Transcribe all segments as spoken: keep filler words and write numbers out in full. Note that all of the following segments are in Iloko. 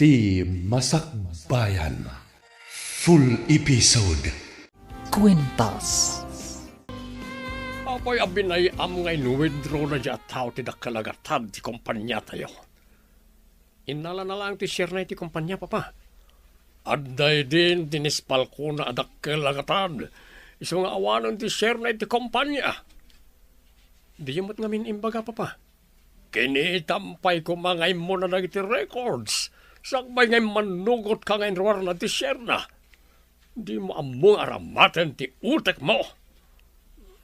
Ti Masakbayan. Full episode. Kwintas. Apay a binay-am nga in-withdraw daydiay a tao ti dakkel a gatad ti kompaniatayo? Innalana laeng ti share-na iti kompania, Papa. Adda idin ti nispalkona a dakkel a gatad, isu nga awanen ti share-na iti kompania. Diyo met ngamin imbaga, Papa. Kinitam pay koma nga immuna dagiti records, sakbay nga immannugotka nga inruarna ti share-na. Dimo ammo nga aramaten ti utekmo.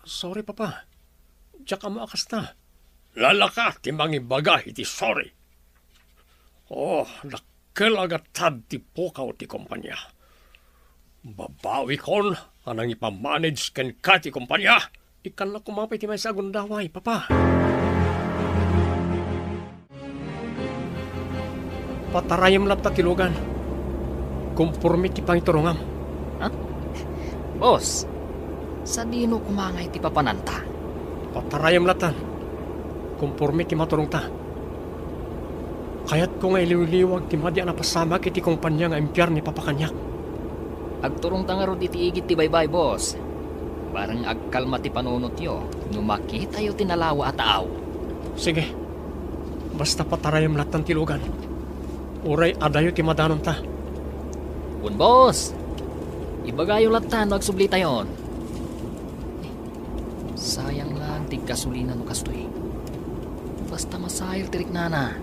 Sorry, Papa. Diak ammo a kasta. Lalaka ti mangibaga iti sorry. Oh, dakkel a gatad ti pukaw ti kompania. Babawikon a nangipamanage kenka ti kompania. Ikkannak koma pay ti maysa a gundaway, Papa. Patarayem latta ti lugan. Komporme ti pangiturongam. Ha? Boss, sadino koma nga iti papananta? Patarayem latta. Komporme ti maturongta. Kayatko nga iliwliwag ti madi a napasamak iti kompania nga impiar ni Papa kaniak. Agturongta ngarud iti igid ti baybay, boss. Bareng agkalma ti panunotyo no makitayo ti nalawa a tao. Sige. Basta patarayem lattan ti lugan. Uray adayo ti madanonta. Wen, boss. Ibagayo lattan no agsublitayon. Sayang lang ti gasolina no kastoy. Basta masair ti riknana.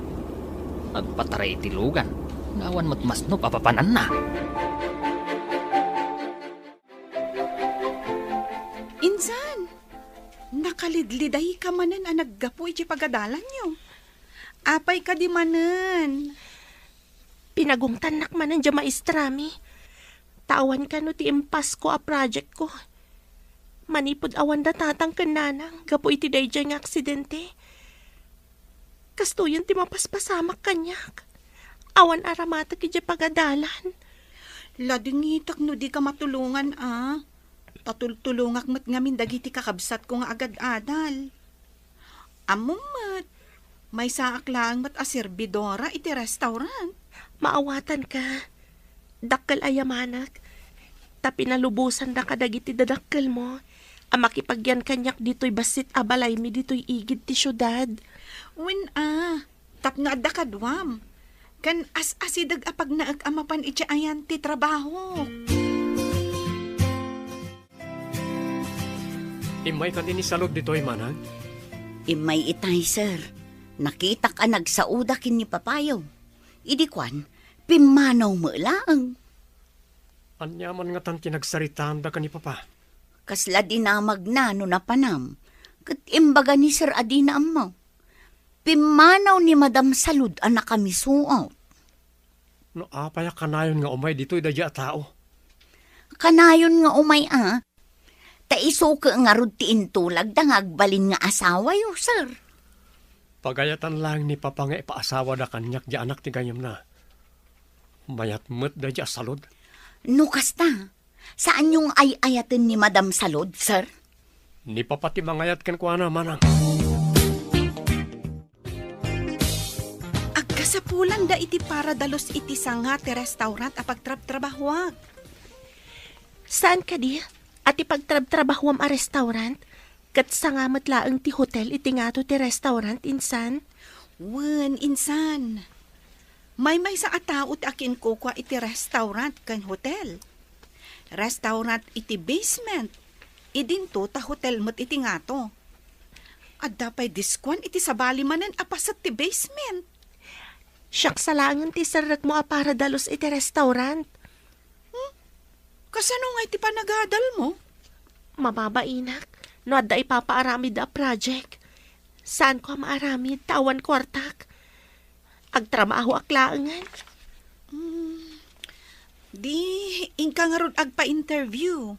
Agpataray iti lugan nga awan met masnop a papananna. Insan, nakalidlidayka manen a naggapu iti pagadalanyo. Apay kadi manen? Pinagungtannak manen diay maestrami. Ta awan kano ti impasko a projectko. Manipud awanda tatang ken nanang gapu iti daydiay nga aksidente. Kastoyen ti mapaspasamak kaniak. Awan aramatek idiay pagadalan. Ladingitek no dika matulongan a. Ta tultulongak met ngamin dagiti kakabsatko nga agad-adal. Ammom met, maysaak laeng met a serbidora iti restaurant. Maawatanka. Dakkel a yamanak. Ta pinalubosandak kadagiti dadakkelmo a makipagyan kaniak ditoy bassit a balaymi ditoy igid ti siudad. Wen a, tapno adda kaduam. Ken as-asideg a pagnaek a mapan iti ayan ti trabahok. Immay kadi ni Salud ditoy, manang? Immay itay, sir. Nakitak a nagsaoda ken ni papayo. Idi kuan, pimmanaw met laeng. Ania man ngatan ti nagsaritaanda ken ni papa? Kasla dinamagna no napanam, ket imbaga ni sir a dina ammo. Pimmanaw ni Madam Salud a nakamisuot. No apay a kanayon nga umay ditoy daydiay a tao? Kanayon nga umay a. Ta isu ket ngarud ti intulagda nga agbalin nga asawayo, sir. Pagayatan laeng ni papa nga ipaasawada kaniak diay anak ti gayyemna. Mayat met daydiay a Salud. No kasta, saanyo nga ay-ayaten ni Madam Salud, sir? Ni papa ti mangayat kenkuana, manang. Agkasapulanda iti para dalus iti sanga ti restaurant a pagtrabtrabahoak. Saan kadi a ti pagtrabtrabahoam a restaurant, ket sanga met laeng ti hotel iti ngato ti restaurant, insan? Wen, insan. Maymaysa a tao ti akinkukua iti restaurant ken hotel. Restaurant iti basement, idinto ta hotel met iti ngato. Adda pay diskuan iti sabali manen a paset ti basement. Siak sa laengen ti serrekmo a para dalus iti restaurant. Hmm? Kasano ngay ti panagadalmo? Mababainak no adda ipapaaramid a project. Saanko a maaramid ta awan kuartak. Agtrabahoak laengen. Hmm. Di, inka ngarud agpa-interview.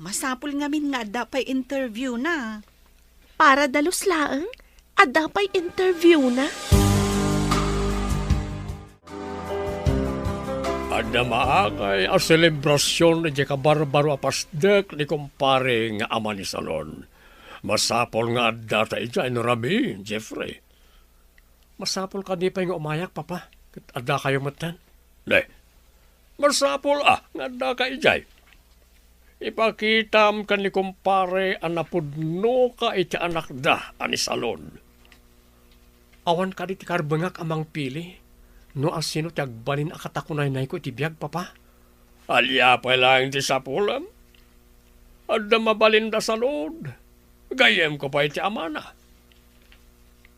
Masapul ngamin nga adda pay interview na. Para dalus laeng, adda pay interview na. Adda maakay a selebrasion idiay kabarbaro a pasdek ni kumpare nga ama ni Salud. Masapul nga adda ta idiay no rabii, Jeffrey. Masapul kadi pay nga umayak, Papa? Ket addakayo metten? Ne, masapul a nga addaka idiay. Ipakitam ken ni kumpare a napudnoka iti anakda a ni Salud. Awan kadi ti karbengak a mangpili no asino ti agbalin a katakunaynayko iti biag, Papa? Ania pay laeng ti sapulem? Adda mabalin da Salud. Gayyemko pay iti amana.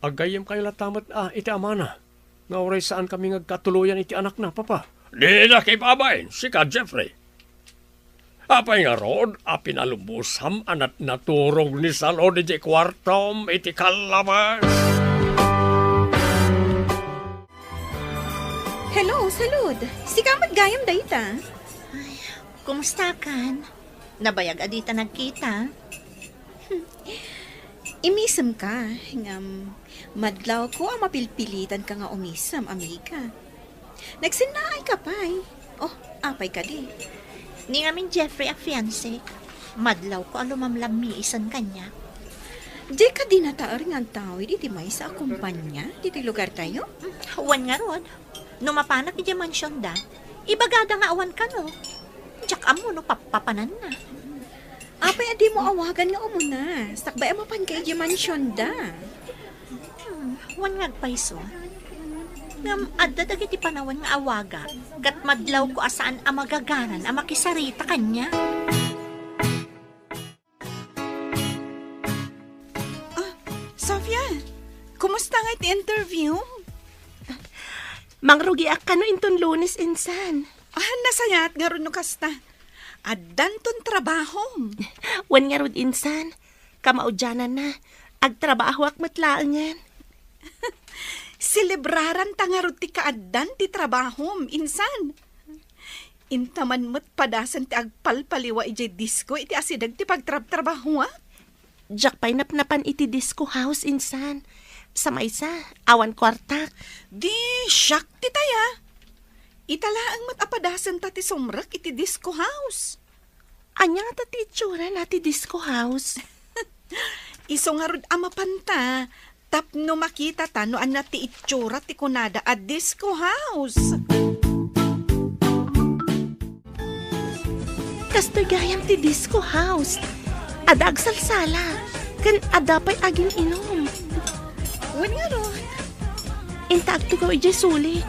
Aggayyemkayo latta met a iti amana nga uray saankami nga agkatuloyan iti anakna, Papa. Dinak ibabain, sika, Jeffrey. Apay ngarud a pinalubosam a nat-, naturog ni Salud iti kuartom iti kallabas? Hello, Salud. Sika met gayam dayta? Ay, kumustakan? Nabayag a dita nagkita. Imisemka, ngem madlawko a mapilpilitanka nga umisem, amiga. Nagsennaayka pay. Oh, apay kadi? Ni ngamin Jeffrey a fiancé, madlawko a lumamlammiisen kaniak. Di kadi nataer nga agtawid iti maysa a kompania ditoy lugartayo? Hmm, wen ngarud. No mapanak idiay mansionda, ibagada nga awan kano. Diak ammo no pappapananna. Apay a dimo awagan nga umuna, sakbay a mapanka idiay mansionda? Hmm, wen nga agpayso. Ngem adda dagiti panawen nga awagak, ket madlawko a saan a magagaran a makisarita kaniak. Ah, Sofia, kumusta nga iti interview? Mangrugiak kano inton Lunes, insan. Ah, nasayaat ngarud no kasta. Addanton trabahom. Wen ngarud, insan. Kamaudiananna, agtrabahoak met laengen. Selebraranta ngarud ti kaaddan ti trabahom, insan. Inta man met padasen ti agpalpaliwa idiay disco iti asideg ti pagtrabtrabahoak. Diak pay napnapan iti disco house, insan. Sa maysa, awan kuartak. Di, siak ti taya. Ita laeng met a padasenta ti sumrek iti disco house. Ania ngata ti itsurana ti disco house? Isu ngarud a mapanta, tapno makitata no ania ti itsura ti kunada a disco house. Kastoy gayam ti disco house. Adda agsalsala, ken adda pay agin-inum. Wen ngarud. Inta agtugaw idiay suli.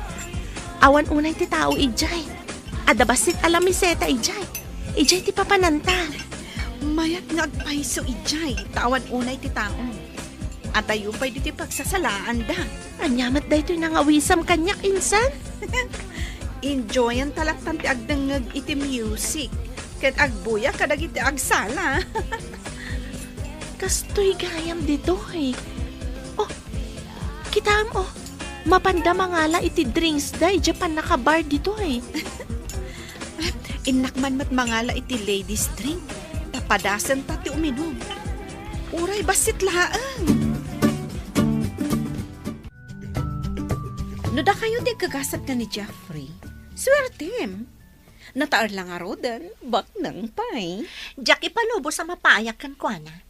Awan unay ti tao idiay. Adda bassit a lamiseta idiay. Idiay ti papananta. Mayat nga agpayso idiay, ta awan unay ti tao. Adayo pay ditoy pagsasalaanda. Ania met daytoy nangawisam kaniak, insan? Enjoyanta lattan ti agdengngeg iti music ken agbuya kadagiti agsala. Kastoy gayam ditoy. Oh, kitaem, oh. Mapanda mangala iti drinksda idiay pannakabar ditoy. Innak man met mangala iti ladies drink, ta padasenta ti uminum. Uray bassit laeng. No dakayo ti agkagasat ken ni Jeffrey, suertem. Nataer la ngaruden, baknang pay. Diak ipalubos a mapaayak kenkuana.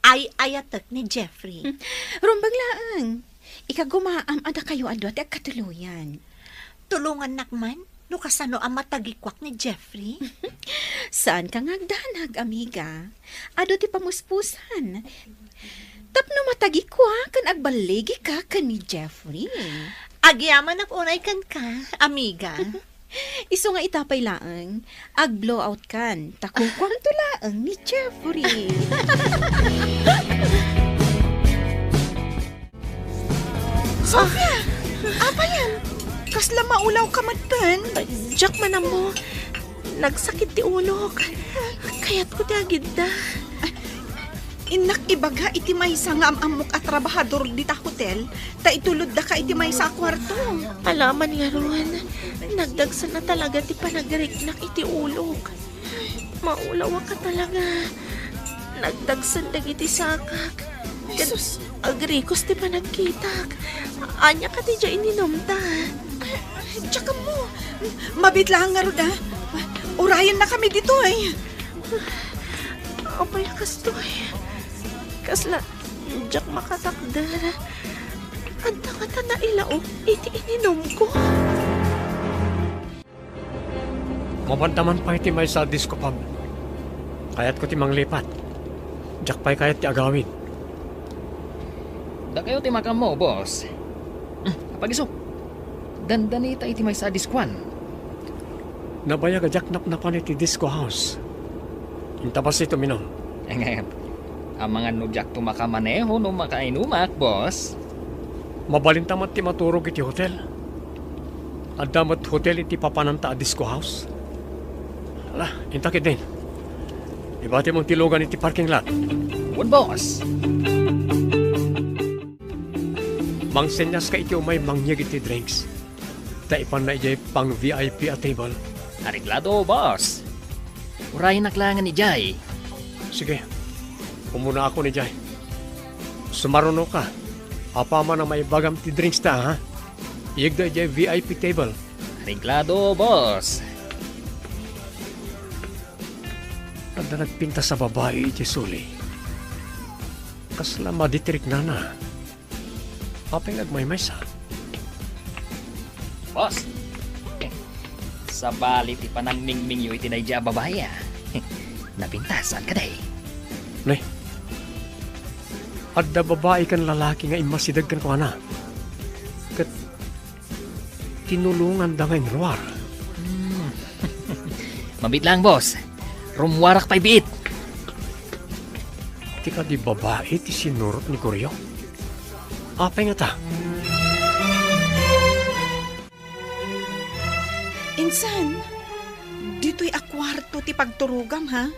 Ay-ayatek ni Jeffrey. Rumbeng laeng. Ikagumaam a dakayo a dua ti agkatuloyan. Tulongannak man no kasano a matagikuak ni Jeffrey? Saanka nga agdanag, amiga. Adu ti pamuspusan. Tapno matagikuak ken agballigika ken ni Jeffrey. Agyamanak unay kenka, amiga. Isu nga ita pay laeng, ag-blowout kan, ta kukuamto laeng ni Jeffrey. Sofia! Apayen? Kasla maulaw ka metten? Diak man ammo. Nagsakit ti ulok. Kayatko ti agidda. Innak ibaga iti maysa nga am-ammok a trabahador dita hotel, ta itulodda ka iti maysa a kuarto. Alaman ngarud, nagdagsen a talaga ti panagriknak iti ulok. Maulawak a talaga. Nagdagsen dagiti sakak. Ket Jesus. Agrikos ti panagkitak. Ania kadi diay ininumta? Diak ammo. Mabiit laeng ngarud, a. Urayennakami ditoy. Apay a kastoy? Kasla diak makatakder. Adda ngata nailaok iti ininumko. Mapantaman pay ti maysa a disco pub. Kayatko ti manglipat. Diak pay kayat ti agawid. Dakayo ti makammo, boss. Hmm, apagisok. Dandanita iti maysa a diskoan. Nabayag a diak napnapan iti disco house. Inta basta iti uminum. Ngem, amangan no diakto makamaneho no makainumak, boss. Mabalinta met ti maturog iti hotel. Adda met hotel iti papananta a disco house. Ala, inta ketdin. Ibatim ti lugan iti parking lot. Wen, boss. Mangsenyas ka iti umay mangyeg iti drinks. Ta ipanna idiay pang V I P a table. Areglado, boss. Urayenak laengen idiay. Sige. Umuna ako idiay. Sumaruno ka. Apaman a maibagam ti drinks ta, ha? Iyegda idiay V I P table. Areglado, boss. Adda nagpintas a babai iti suli. Kasla madi ti riknana. Apay nga agmaymaysa? Boss, sabali ti panangmingmingyo iti daydiay a babai, a. Napintas, saan kadi? Ne, adda babai ken lalaki nga immasideg kenkuana. Ket tinulonganda nga inruar. Hmm. Mabiit lang, boss. Rummuarak pay biit. Ti kadi babai ti sinurot ni Goryo? Apay ngata? Insan, ditoy a kuarto ti pagturogam, ha?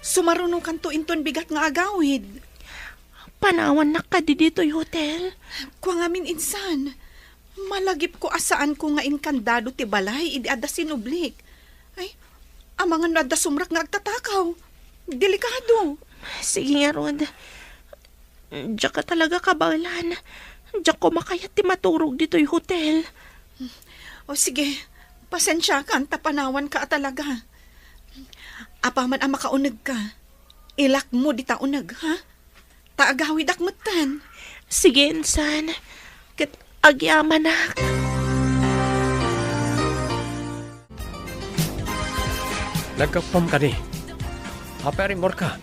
Sumarunokanto inton bigat nga agawid. Panawannak kadi ditoy hotel? Kua ngamin, insan. Malagipko a saanko nga inkandado ti balay idi adda sinublik. Ay, amangan no adda sumrak nga agtatakaw. Delikado. Sige ngarud. Diak a talaga kabaelan. Diak koma kayat ti maturog ditoy hotel. O sige, pasensiakan ta panawanka a talaga. Apaman a makaunegka, ilakmo dita uneg, ha? Ta agawidak metten. Sige, insan. Ket agyamanak. Naggapuam kadi. Apay a rimmuarka?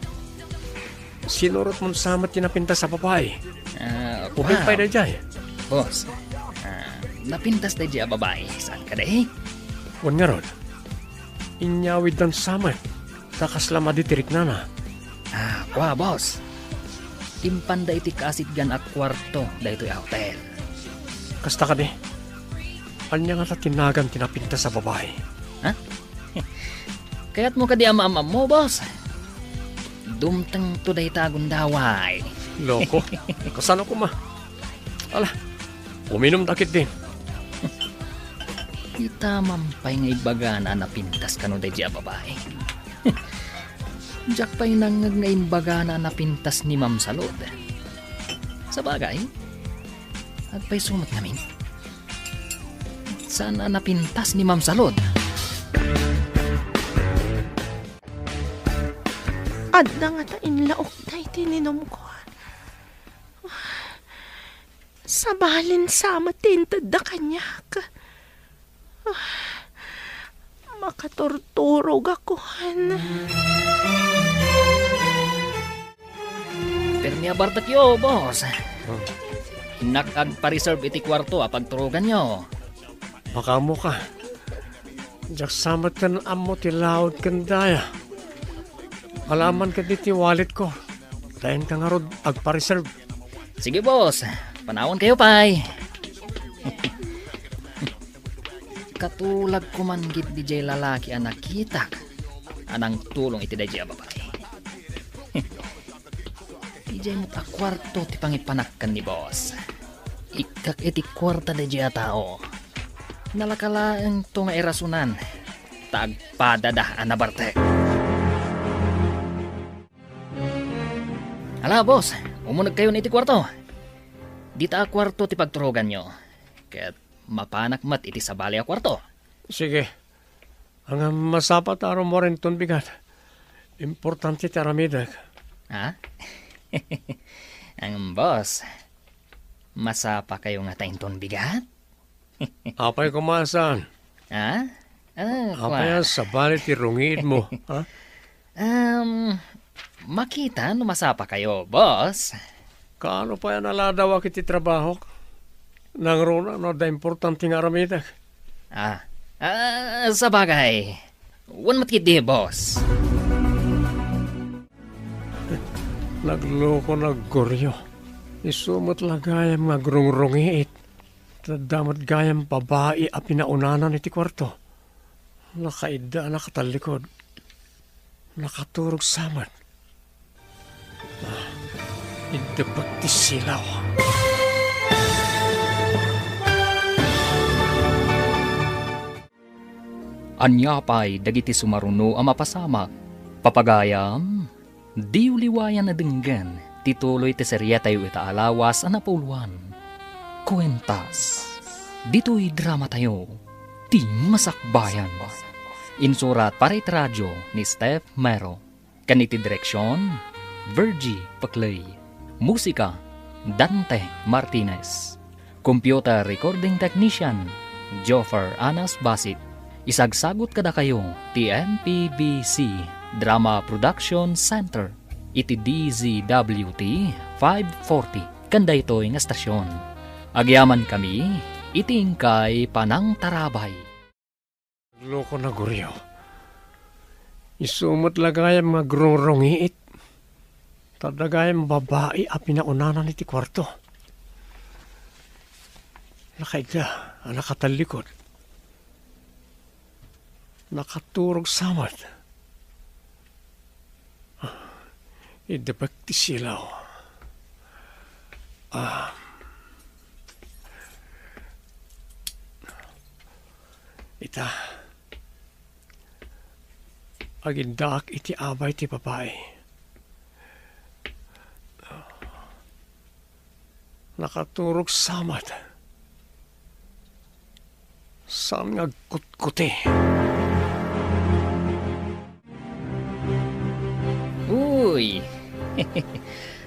Sinurotmon sa met ti napintas a babai. Ah, Ubing pay daydiay. Boss, ah, napintas daydiay a babai. Saan kadi? Wen ngarud. Inyawiddan sa met. Ta kasla madi ti riknana. Ah, kua, boss. Impanda iti kaasitgan a kuarto daytoy a hotel. Kasta kadi? Ania ngata ti nagan ti napintas a babai? Ha? Kayatmo kadi a maam-ammo, boss? Dumtengto dayta a gundaway. Loko. Kasano koma? Ala, uminumda ketdin. Itaman pay nga imbagana a napintas kano daydiay a babai. Diak pay nangngeg nga imbagana a napintas ni Ma'am Salud. Sabagay, agpayso met ngamin. Saan a napintas ni Ma'am Salud? Adda ngata inlaokda iti ininumko. Sabalin sa met ti intedda kaniak. Makaturturogakon. Permi a bartekyo, boss. Hmm. Innak agpa-reserve iti kuarto a pagturoganyo. Makaammoka. Diak sa met ken ammo ti laud ken daya. Alaman ketdi ti walletko. Dayanka ngarud agpa-reserve. Sige, boss. Panawankayo pay. Katulag koman gid diay lalaki a nakitak a nangtulong iti daydiay a babai. Idiay met a kuarto ti pangipanak ken ni boss. Ikkak iti kuarta daydiay a tao. Nalaka laengto nga irasonan ta agpadada a nabartek. Ala, boss, umunegkayon iti kuarto. Dita a kuarto ti pagturoganyo. Ket mapanak met iti sabali a kuarto. Sige. Ngem masapa ta rummuar inton bigat. Importante ti aramidek. Ha? Ngem, boss, Masapakayo ngata inton bigat? Apay koma saan? Ha? Ah, Apay kua. a sabali ti rungiitmo, ha? Um, makita no masapakayo, boss. Kaano pay a naladawak iti trabahok? Nangruna no adda importante nga aramidek. Ah, ah, sabagay. Wen met ketdi, boss. Nagloko, naggurio. Isu met la gayam nga agrungrungiit. Adda met gayam babai a pinaunana iti kuarto. Nakaidda a nakatallikod. Nakaturog sa met. Ah, iddepek ti silaw. Ania pay dagiti sumaruno a mapasamak? Papagayam, diyo liwayan a denggen ti tuloy ti serietayo ita a lawas a napuloan. Kuentas. Ditoy dramatayo, Ti Masakbayan. Insurat para iti radio ni Steph Mero. Ken iti direksion, Virgie Paclay. Musika, Dante Martinez. Computer recording technician, Joffer Anas Basit. Isagsagut kadakayo ti M P B C Drama Production Center iti D Z W T five forty ken daytoy nga estasion. Agyamankami iti inkay panangtarabay. Loko, naggurio. Isu met la gayam nga agrungrungiit. Adda gayam babai a pinaunana iti kuarto. Nakaidda a nakatallikod. Nakaturog sa met. Iddepek ti silaw. Ah. Ita, agiddaak iti abay ti babai. Nakaturog sa met. Saan nga agkutkuti? Uy!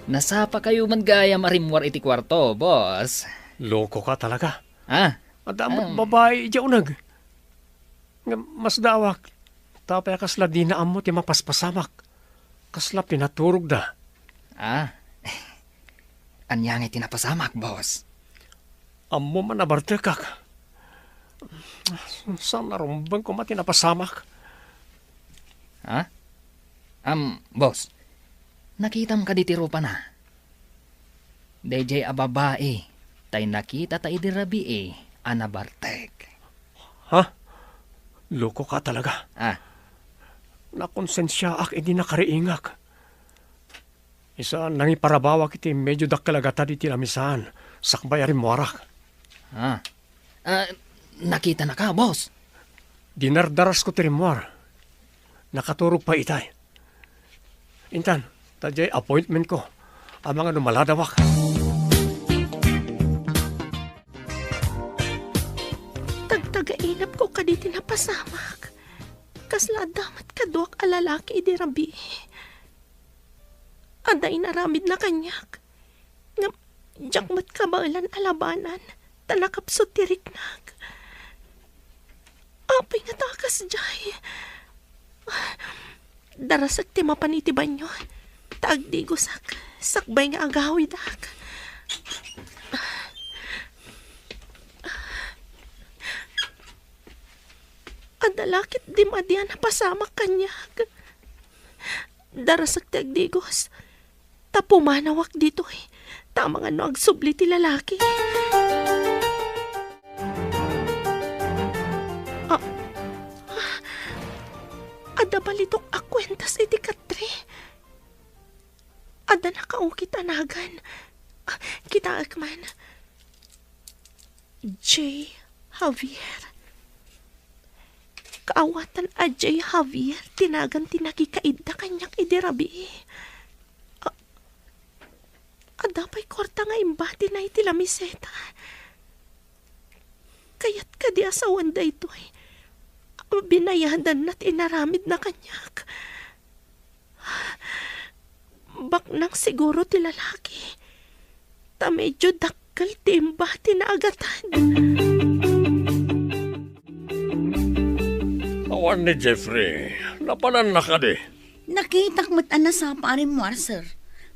Nasapakayo man gayam a rimmuar iti kuarto, boss. Loko ka talaga. Ah? Adda met Am. babai idiay uneg. Ngem masdaawak, ta apay a kasla dina ammo ti mapaspasamak? Kasla pinaturogda. Ah. Ania ngay ti napasamak, boss? Ammom a nabartekak. Saan a rumbeng koma ti napasamak. Ha? Am, boss, nakitam kadi ti rupana? Daydiay a babai, tay nakitata idi rabii a nabartek. Ha? Loko ka talaga. Ah. Nakonsensiaak idi nakariingak. Isa, nangiparabawak iti medio dakkel a gatad iti lamisaan, sakbay a rimmuarak. Ah. Ah, nakitanaka, boss? Dinardarasko ti rimmuar. Nakaturog pay itay. Intan, ta diay appointmentko. Amangan no maladawak. Tagtagainepko kadi ti napasamak. Kasla adda met kaduak a lalaki idi rabii. Adda inaramidna kaniak. Ngem diak met kabaelan a labanan, ta nakapsut ti riknak. Apay ngata a kasdiay? Darasek ti mapan iti banio, ta agdigosak, sakbay nga agawidak. Adda la ketdi madi a napasamak kaniak. Darasek ti agdigos. Ta pumanawak ditoy, ta amangan no agsubli ti lalaki. Ah, adda balitok a kuentas iti katre. Adda nakaukit a nagan. Ah, kitaek man. J. Javier. Kaawatan a J. Javier ti nagan ti nakikaidda kaniak idi rabii. A-, adda pay kuarta nga imbatina iti lamiseta. Kayat kadi a sawen daytoy a binayadanna ti inaramidna kaniak? Baknang siguro ti lalaki. Ta medyo dak-, Kaltimba ti naagatad. Awan ni Jeffrey. Napananna kadi? Nakitak met a nasapa a rimmuar, sir.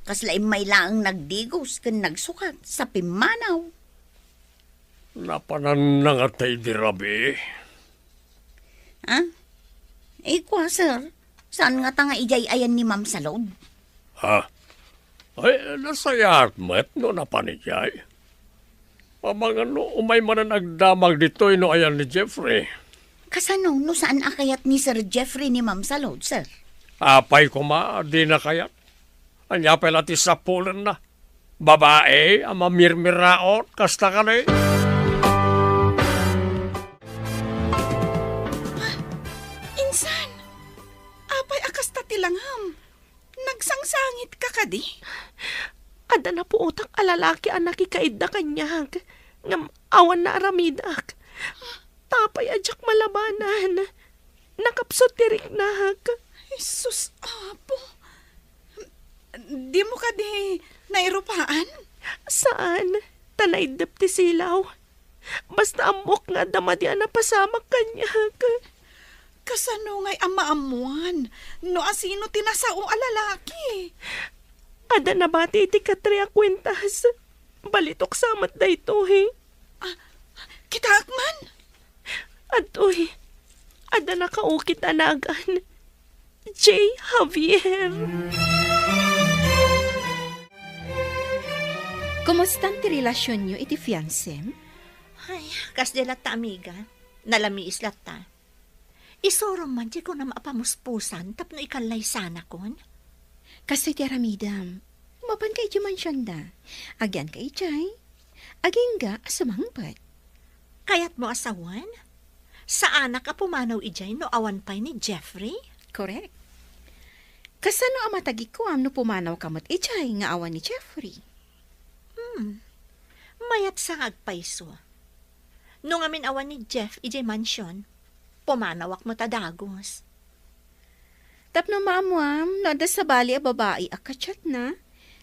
Kasla immay laeng nagdigos ken nagsukat sa pimmanaw. Napananna ngata idi rabii? Ah? Eh, kua, sir. Saan ngata nga idiay ayan ni Ma'am Salud? Ha? Ay, nasayaat met no napan idiay. Amangan no umay manen agdamag ditoy no ayan ni Jeffrey. Kasano no saan a kayat ni Sir Jeffrey ni Ma'am Salud, sir? Apay koma, dina kayat. Ania pay la ti sapulenna? Babai a mamirmiraot, kasta kadi? Insan, apay a kasta ti langam? Nagsangsangit ka kadi? Adda napuotak a lalaki a nakikaidda kaniak, ngem awan naaramidak. Apay a diak malabanan. Nakapsut ti riknak. Jesus, Apo. Dimo kadi nairupaan? Saan, ta naiddep ti silaw. Basta ammok nga adda madi a napasamak kaniak. Kasano ngay a maammuan no asino ti nasao a lalaki? Adda nabati iti katri a kuentas. Balitok sa met daytoy. Ah, kitaek man? Adtoy, adda nakaukit a nagan. Jay Javier. Kumustan ti relasionyo iti fiansem? Ay, kasdi latta, amiga. Nalamiis latta. Isurom man ti kunam a pamuspusan tapno ikallaysanakon. Kastoy ti aramidem. Mapanka idiay mansionda. Agyanka idiay. Agingga a sumangpet. Kayatmo a sawen? Saanak a pumanaw idiay no awan pay ni Jeffrey? Korek. Kasano a matagikuam no pumanawka met idiay nga awan ni Jeffrey? Hmm. Mayat sa nga agpayso. No ngamin awan ni Jeff idiay mansion, pumanawak met a dagus. Tapno maammuam no adda sabali a babai a kachatna,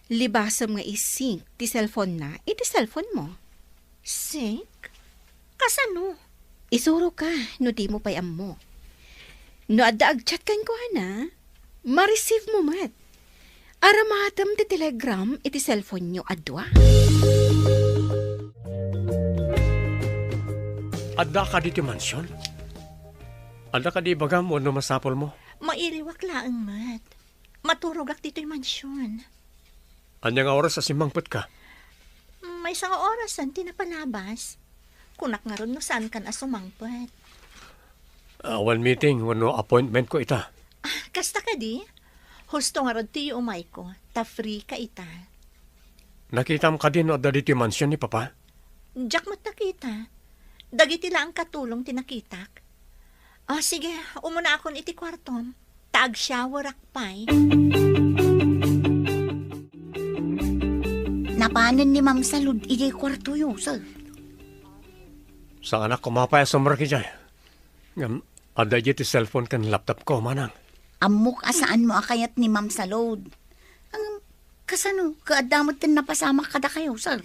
libasem nga isync ti cellphone-na iti cellphone-mo. Sync? Kasano? Isuroka no dimo pay ammo. No adda agchat kenkuana, ma-receive-mo met. Aramatem ti telegram iti cellphone-yo a dua. Adda kadi ti mansion? Adda kadi ibagam wenno masapulmo? Mairiwak laeng met. Maturogak ditoy mansion. Ania nga oras a simmangpetka? Maysa nga orasen ti napalabas. Kunak ngarud no saankan a sumangpet. Awan meeting wenno appointmentko ita. Ah, kasta kadi? Husto ngarud ti yuumayko, ta free ka ita. Nakitam kadi no adda ditoy mansion ni Papa? Diak met nakita. Dagiti laeng katulong ti nakitak. Ah, sige, umunaakon iti kuartom. Ta agshowerak pay. Napanen ni Ma'am Salud idiay kuartoyo, sir. Saanak koma pay a sumrek idiay. Ngem, adda idiay ti cellphone ken laptopko, manang. Ammok a saanmo a kayat ni Ma'am Salud. Ngem, kasano, ket adda met ken napasamak kadakayo, sir?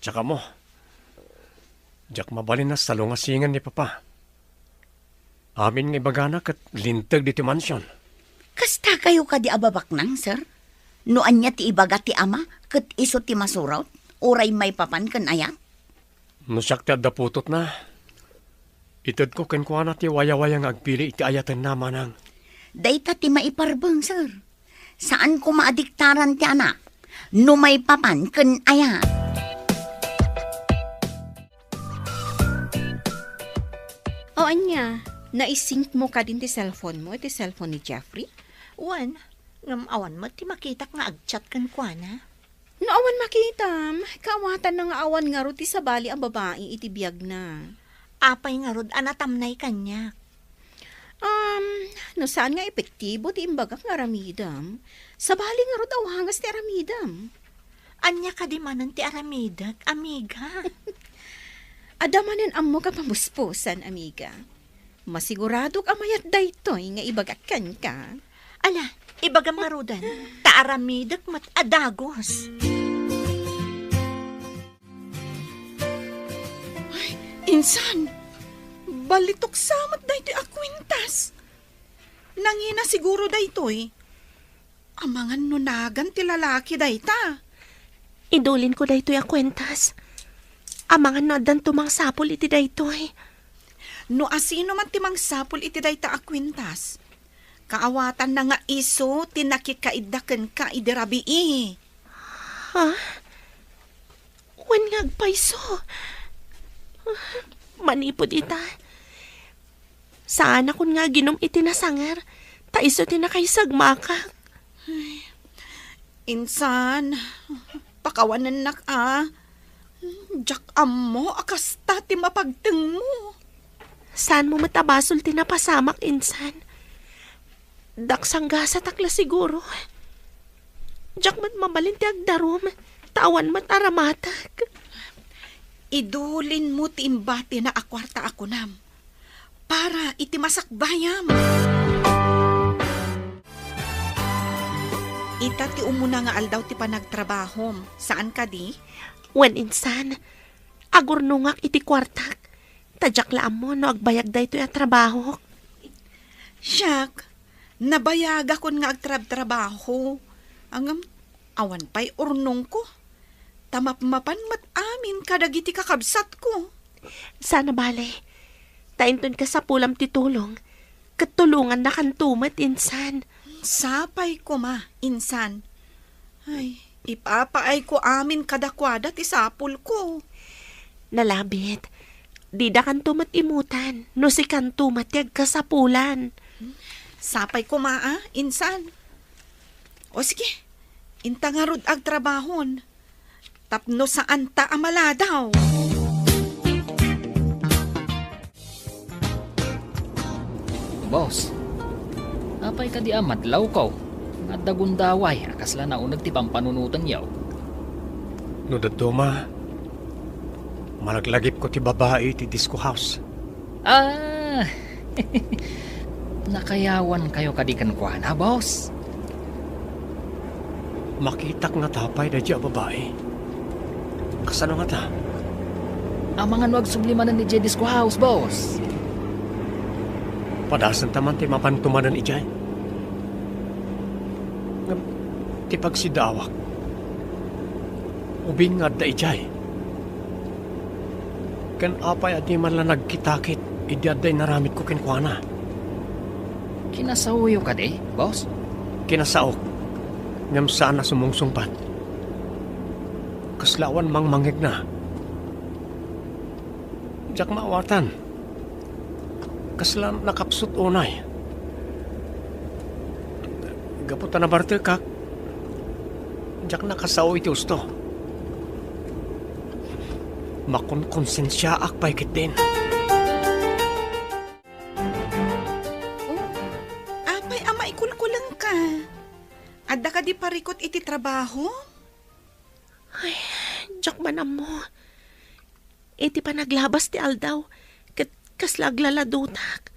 Diak ammo. Diak mabalin a salungasingen ni Papa. Amin nga ibagana ket linteg ditoy mansion. Kasta kayo kadi a babaknang, sir? No ania ti ibaga ti ama, ket isu ti masurot, uray maipapan ken ayat? No siak ti adda putotna, itedko kenkuana ti wayawaya nga agpili iti ayatenna, manang. Dayta ti maiparbeng, sir. Saan koma a diktaran ti anak no maipapan ken ayat. O ania, naisync mo kadin ti cellphone mo iti cellphone ni Jeffrey? Wen, ngem awan met ti makitak nga agchat kenkuana. No awan makitam, kaawatanna nga awan ngarud ti sabali a babai iti biagna. Apay ngarud a natamnay kaniak? Um, no saan nga epektibo ti imbagak nga aramidem, sabali ngarud a wagas ti aramidem. Ania kadi manen ti aramidek, amiga? Adda manen ammok a pamuspusan, amiga. Masiguradok a mayat daytoy nga ibagak kenka. Ala, ibagam ngaruden, ta aramidek met a dagus. Insan, balitok sa met daytoy a kuentas. Nangina siguro daytoy. Amangan no nagan ti lalaki dayta. Idulinko daytoy a kuentas. Amangan no addanto mangsapul iti daytoy. No asino man ti mangsapul iti dayta a kuentas, kaawatanna nga isu ti nakikaidda kenka idi rabii. Ha? Wen nga agpayso. Manipud ita, saanakon nga aginum iti nasanger, ta isu ti nakaisagmakak. Insan, pakawanennak a. Diak ammo a kasta ti mapagtengmo. Saanmo met a basol ti napasamak, insan. Daksanggasatak la siguro. Diak met mabalin ti agdarum, ta awan met aramatak. Idulinmo ti imbatina a kuarta a kunam para iti masakbayam. Ita ti umuna nga aldaw ti panagtrabahom, saan kadi? Wen insan, agurnongak iti kuartak, ta diak la ammo no agbayag daytoy a trabahok. Siak, nabayagakon nga agtrabtrabaho. Ngem, awan pay urnongko. Ta mapmapan met amin kadagiti kakabsatko. Saan a bale, ta inton kasapulam ti tulong, ket tulongannakanto met, insan. Sapay koma, insan. Ay, ipapaayko amin kadakuada ti sapulko. Nalabit, didakanto met imutan, no sikanto met ti agkasapulan. Sapay koma a, insan. O sige, inta ngarud agtrabahon. Tapno saanta a maladaw. Boss, apay kadi a madlawko nga adda gundaway a kasla nauneg ti pampanunotenyo? No dadduma, malaglagipko ti babai iti disco house. Ah! Nakayawankayo kadi kenkuana, boss? Makitak ngata pay daydiay a babai. Kasano ngata? Amangan no agsubli manen idiay disco house, boss. Padasenta man ti mapanto manen idiay. Ngem ti pagsidaawak, ubing nga adda idiay. Ken apay a diman la nagkitakit idi adda inaramidko kenkuana? Kinasaoyo kadi, boss? Kinasaok, ngem saan a sumungsungbat. Kasla awan mangmangngegna. Diak maawatan. Kasla nakapsut unay. Gapu ta nabartekak, diak nakasao iti husto. Makonkonsensiaak pay ketdin. Oh, apay a maikulkulengka? Adda kadi parikut iti trabaho? Ay, diak man ammo. Iti panaglabas ti aldaw, ket kasla aglaladutak.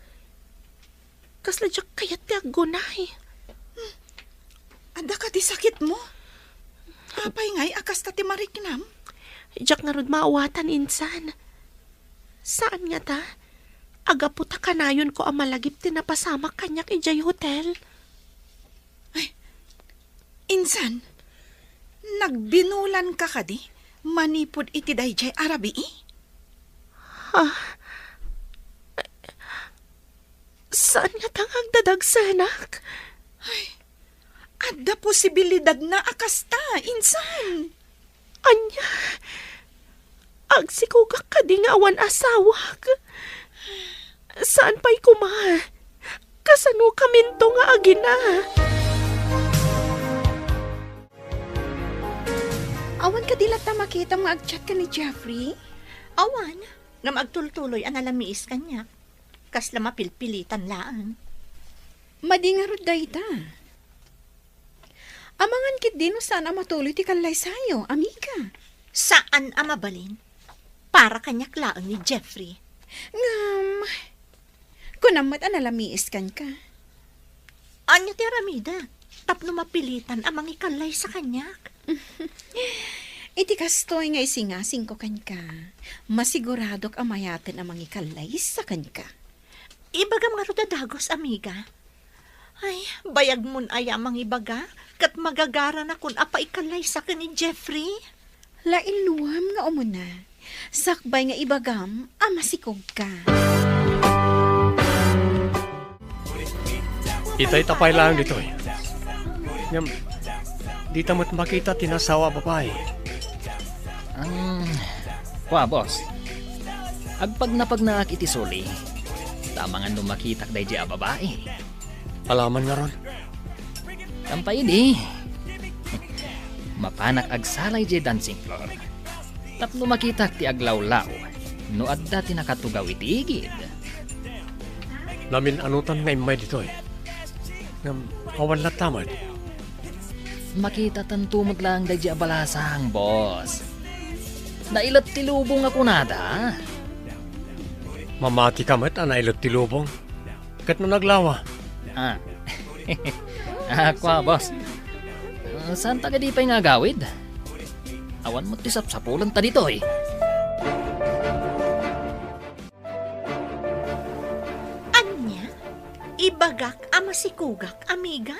Kasla diak kayat ti aggunay. Hmm. Adda kadi sakitmo? Apay ngay a kasta ti mariknam? Diak ngarud maawatan, insan. Saan ngata, a gapu ta kanayonko a malagip ti napasamak kaniak idiay hotel. Ay, insan, nagbinulanka kadi manipud iti daydiay a rabii? Ah, saan ngata nga agdadagsenak? Ay, adda posibilidadna a kasta, insan. Ania? Agsikogak kadi nga awan asawak? Saan pay koma? Kasanokaminto nga agina? Awan kadi latta makitam nga agchat ken ni Jeffrey? Awan, ngem agtultuloy a nalamiis kaniak. Kasla mapilpilitan laeng. Madi ngarud dayta. Amangan ketdi no saan a matuloy ti kallaysayo, amiga. Saan a mabalin. Para kaniak laeng ni Jeffrey. Ngem, kunam met a nalamiis kenka. Ania ti aramidek tapno mapilitan a mangikallaysa kaniak? Iti kastoy nga isingasingko kenka, masiguradok a mayaten a mangikallaysa kenka. Ibagam ngarud a dagus, amiga. Ay, bayagmon aya a mangibaga, ket magagaranakon a paikallaysa ken ni Jeffrey. Lainluam nga umuna, sakbay nga ibagam a masikogka. Itay ta pay laeng ditoy. Ngem, dita met makita ti nasawa a babai. Ang, kua, boss. Agpagnapagnaak iti suli. Ta amangan no makitak daydi a babai. Alaman ngarud. Kampay idi. Mapanak agsala idiay dancing floor. Tapno makitak ti aglawlaw no adda ti nakatugaw iti igid. Namin-anotan nga immay ditoy. Ngem, awan latta met. Makitatanto met laeng daydi a balasang, boss. Nailet ti lubong a kunada. Mamatika met a nailet ti lubong. Ket no naglawa? Ah. Ah, kua, boss. Ah, saan ta kadi pay nga agawid? Awan met ti sapsapulanta ditoy. Ania? Ibagak a masikogak, amiga?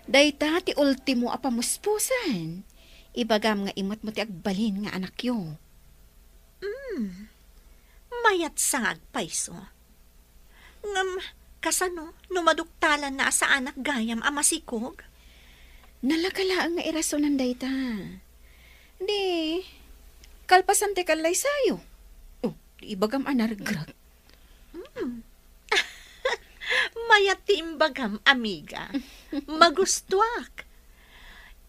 Dayta ti ultimo a pamuspusan. Ibagam nga imatmo ti agbalin nga anakyo. Hmm. Mayat sa nga agpayso. Ngem, kasano no maduktalanna a saanak gayam a masikog? Nalaka laeng nga irasonan dayta. Di, kalpasan ti kallaysayo. Oh, di ibagam a naregreg. Hmm. Mayat ti imbagam, amiga. Magustuak.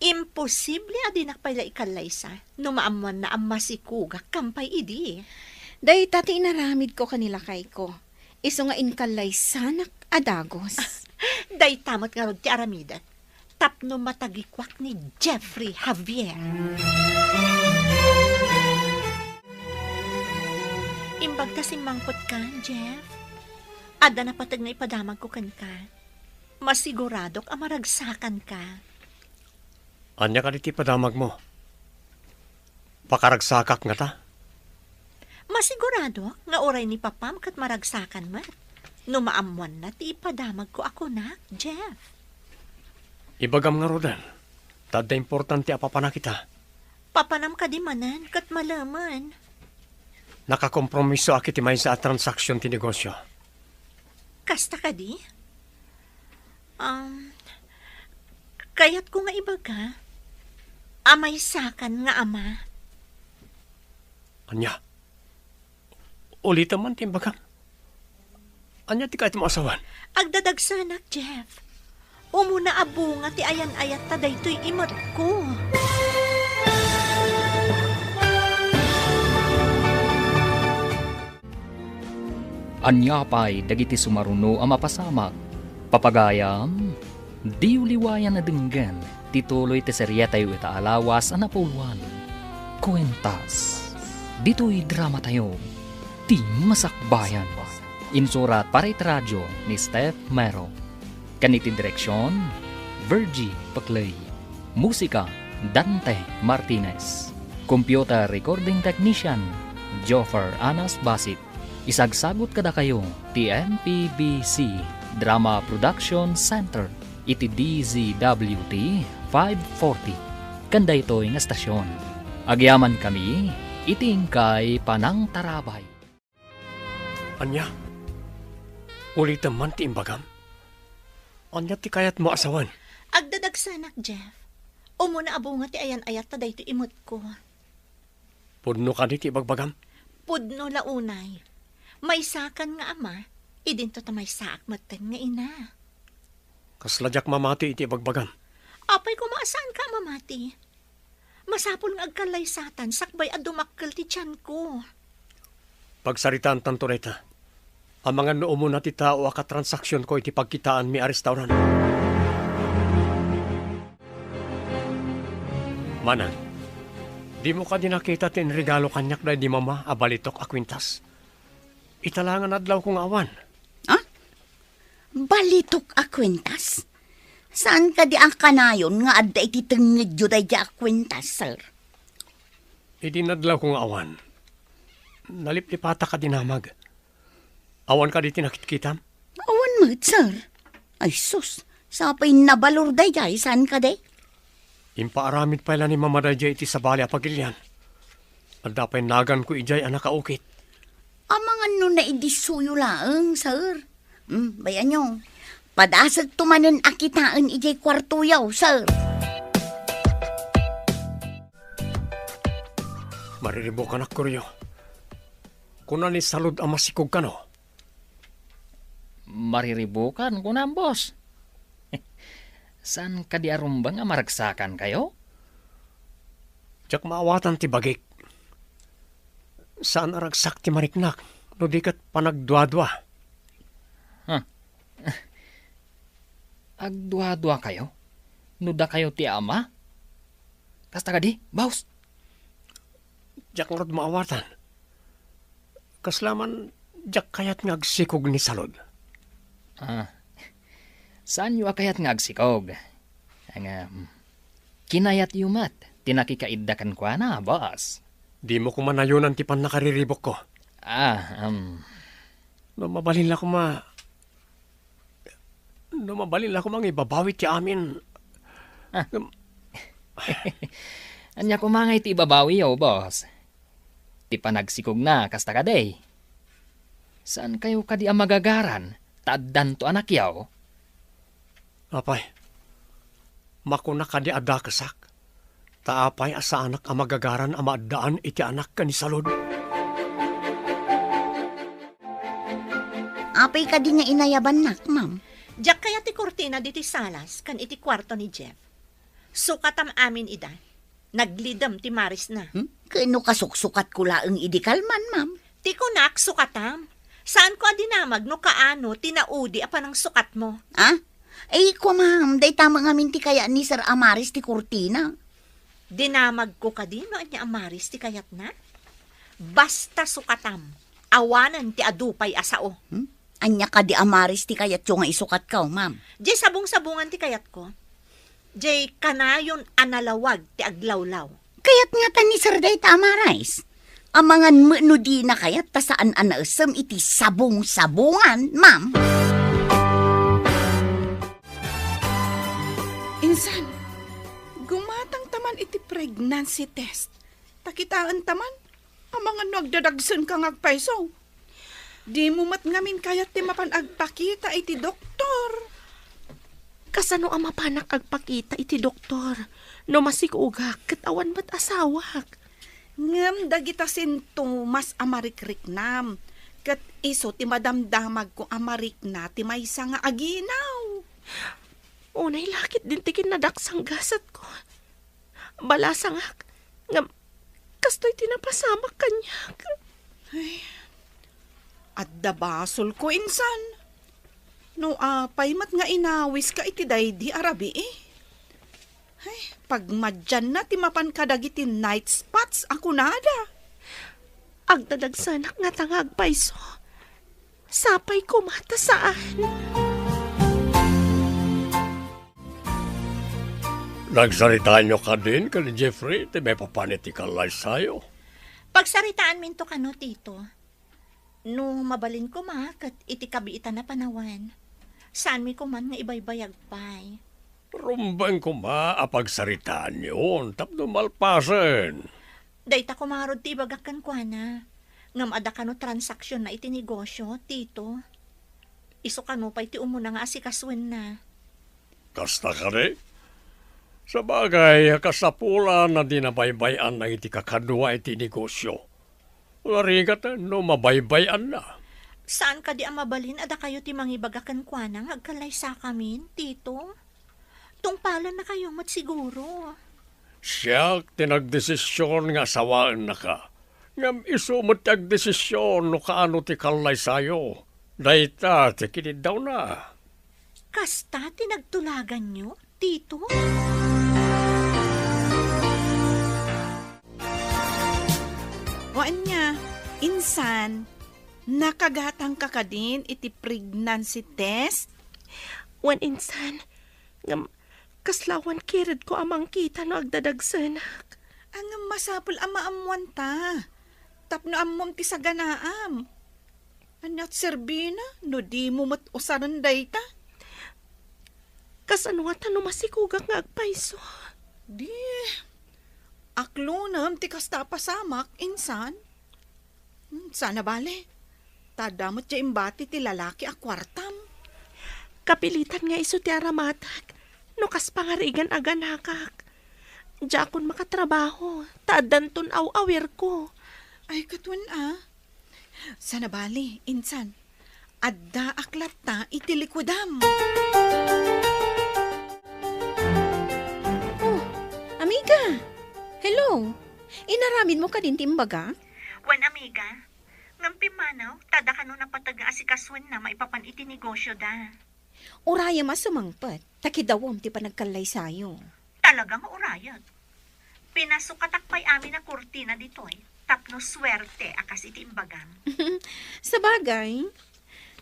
Imposible a dinak pay la ikallaysa no maammoanna a masikogak kampay idi. Dayta ti inaramidko ken ni lakayko. Isu nga inkallaysanak a dagus. Dayta met ngarud ti aramidek tapno matagikuak ni Jeffrey Javier. Imbag ta simmangpetka, Jeff. Adda napateg nga ipadamagko kenka. Masiguradok a maragsakanka. Ania kadi ti ipadamagmo? Pakaragsakak ngata? Masiguradok nga uray ni papam ket maragsakan met no maammoanna ti ipadamagko a kunak, Jeff. Ibagam ngaruden, ta adda importante a papanak ita. Papanam kadi manen ket malemen. Nakakompromisoak iti maysa a transaksion ti negosio. Kasta kadi? Um, kayatko nga ibaga a maysakan nga ama. Ania? Ulitem man ti imbagam. Ania ti kayatmo a sawen? Agdadagsanak, Jeff. Umuna a bunga ti ayan-ayatta daytoy imetko. Ania pay dagiti sumaruno a mapasamak? Papagayam, diyo liwayan a denggen ti tuloy ti serietayo ita a lawas a napuloan, Kuentas. Ditoy dramatayo, ti masakbayan. Insurat para iti radio ni Steph Mero. Ken iti direksion, Virgie Peclay. Musika, Dante Martinez. Computer recording technician, Joffer Anas Basit. Isagsagut kadakayo ti M P B C Drama Production Center iti D Z W T five forty. Ken daytoy nga estasion, agyamankami iti inkay panangtarabay. Ania? Ulitem man ti imbagam? Ania ti kayatmo a sawen? Agdadagsanak, Jeff. Umuna a bunga ti ayan-ayatta daytoy imetko. Pudno kadi ti ibagbagam? Pudno la unay. Maysakan nga ama, idinto ta maysaak metten nga ina. Kasla diak mamati iti ibagbagam. Apay koma a saanka a mamati? Masapul nga agkallaysatan sakbay a dumakkel ti tianko. Pagsaritaantanto dayta. Amangan no umuna ti tao a katransaksionko iti pagkitaanmi a restaurant. Manang, dimo kadi nakita ti inregalo kaniak daydi mama a balitok a kuentas? Ita la nga nadlawko nga awan. Ah? Balitok a kuentas? Saan kadi a kanayon nga adda iti tengngedyo daydi a kuentas, sir? Idi nadlawko nga awan, naliplipatak a dinamag. Awan kadi ti nakitkitam? Awan met, sir. Ay sus, sapay nabalor daydiay, saan kadi? Impaaramid pay la ni Mama daydiay iti sabali a pagilian. Adda pay naganko idiay a nakaukit. Amangan no naidissoyo laeng, sir. Hmm, bay-anyo. Padasek to manen a kitaen idiay kuartoyo, sir. Mariribukanak, Koryo. Kuna ni Salud a masikog kano. Mariribukan, kunam, boss. Saan kadi a rumbeng a maragsakankayo? Diak maawatan ti bagik. Saan a ragsak ti mariknak, no di ket panagduadua. Huh. Agduaduakayo? No dakayo ti ama? Kasta kadi, boss? Diak ngarud maawatan. Kasla man, diak kayat nga agsikog ni Salud. Ah, saanyo a kayat nga agsikog? Nga, mm, kinayatyo met ti nakikaidda kenkuana, boss. Dimo koma nayonan ti pannakariribukko. Ah, um. No mabalin la koma, no mabalin la koma nga ibabawi ti amin. Ah. Ngem ania koma nga iti ibabawiyo, boss? Ti panagsikogna, kasta kadi? Saankayo kadi a magagaran ta addanto anakyo? Apay, makuna kadi a dakesak? Ta apay a saanak a magagaran a maaddaan iti anak ken ni Salud? Apay kadi nga inayabannak, ma'am? Diak kayat ti kurtina ditoy salas ken iti kuarto ni Jeff. Sukatam amin ida. Naglidem ti marisna. Hmm? Ken no kasuksukatko laeng idi kalman, ma'am? Ti kunak, sukatam. Saanko a dinamag no kaano ti naudi a panangsukatmo. Ah? Ay, kua, ma'am, dayta met ngamin ti kayat ni Sir Amaris ti kurtina. Dinamagko kadi no ania a maris ti kayatna? Basta sukatam, awanen ti adu pay a sao. Hmm? Ania kadi a maris ti kayatyo nga isukatko, ma'am? Diay sabong-sabongan ti kayatko. Diay kanayon a nalawag ti aglawlaw. Kayat ngata ni Sir dayta a maris. Amangan met no dina kayat ta saan a naessem iti sabong-sabongan, ma'am. Insan, gumatangta man iti pregnancy test. Ta kitaenta man, amangan no agdadagsenka nga agpayso. Dimo met ngamin kayat ti mapan agpakita iti doktor. Kasano a mapanak agpakita iti doktor no masikogak ket awan met asawak? Ngem dagita sintomas a marikriknam, ket isu ti madamdamagko a marikna ti maysa nga aginaw. Unay la ketdin ti kinnadaksanggasetko. Balasangak, ngem kastoy ti napasamak kaniak. Ay, adda basolko, insan. No apay met nga inawiska iti daydi a rabii? Ay, pagmadianna ti mapan kadagiti night spots a kunada. Agdadagsenak ngata nga agpayso. Sapay koma ta saan. Nagsaritaanyo kadin ken ni Jeffrey ti maipapan iti kallaysayo? Pagsaritaanminto kano, Tito. No mabalin koma ket iti kabiitan a panawen, saanmi koman nga ibaybayag pay. Rumbeng koma a pagsaritaanyon tapno malpasen. Dayta koma ngarud ti ibagak kenkuana. Ngem adda kano transaksionna iti negosio, Tito. Isu kano pay ti umuna nga asikasoenna. Kasta kadi? Sabagay, kasapulan a di nabaybay-anna iti kakadua iti negosio. Narigat no mabaybay-anna. Saan kadi a mabalin a dakayo ti mangibaga kenkuana nga agkallaysakamin, Tito? Tungpalannakayo met siguro. Siak ti nagdesision nga asawaennaka. Ngem isu met ti agdesision no kaano ti kallaysayo. Dayta ti kiniddawna. Kasta ti nagtulaganyo, Tito? O ania, insan, nakagatangka kadin iti pregnancy test? Wen insan, ngem kasla awan kiredko a mangkita no agdadagsenak. Ngem masapul a maammoanta tapno ammom ti saganaam. Ania't serbina no dimo met usaren dayta? Kasano ngata no masikogak nga agpayso? Di, aklonem ti kasta a pasamak, insan. Hmm, saan a bale. Ta adda met diay imbati ti lalaki a kuartam. Kapilitan nga isu ti aramatak no kas pangarigan a ganakak. Diakon makatrabaho, ta addanton aw-awirko. Ay, ket wen a. Saan a bale, insan. Addaak latta iti likudam. Oh, amiga. Hello. Inaramidmo kadin ti imbagak? Wen, amiga. Ngem pimmanaw, ta adda kano napateg nga asikasoenna maipapan iti negosioda. Urayem a sumangpet, ta kidawem ti panagkallaysayo. Talaga nga urayek. Pinasukatak pay amin a kurtina ditoy, tapno suerte a kas iti imbagam. Sabagay,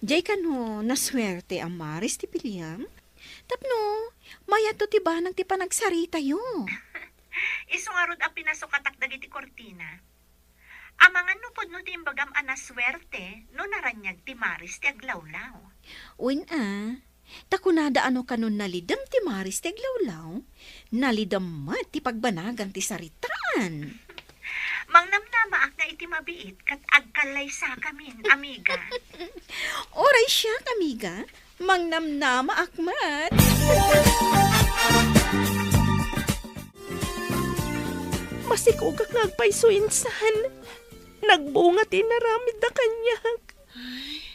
diay kano nasuerte a maris ti piliem? Tapno, mayatto ti banag ti panagsaritayo. Isu ngarud a pinasukatak dagiti kurtina. Amangan no pudno ti imbagam a nasuerte no naraniag ti maris ti aglawlaw. Wen a, ta kunada a no kanon nalidem ti maris ti aglawlaw, nalidem met ti pagbanagan ti saritaan. Mangnamnamaak nga iti mabiit ket agkallaysakamin, amiga. Uray siak, amiga, mangnamnamaak met. Masikogak nga agpayso insan. Nagbunga ti inaramidda kaniak. Ay,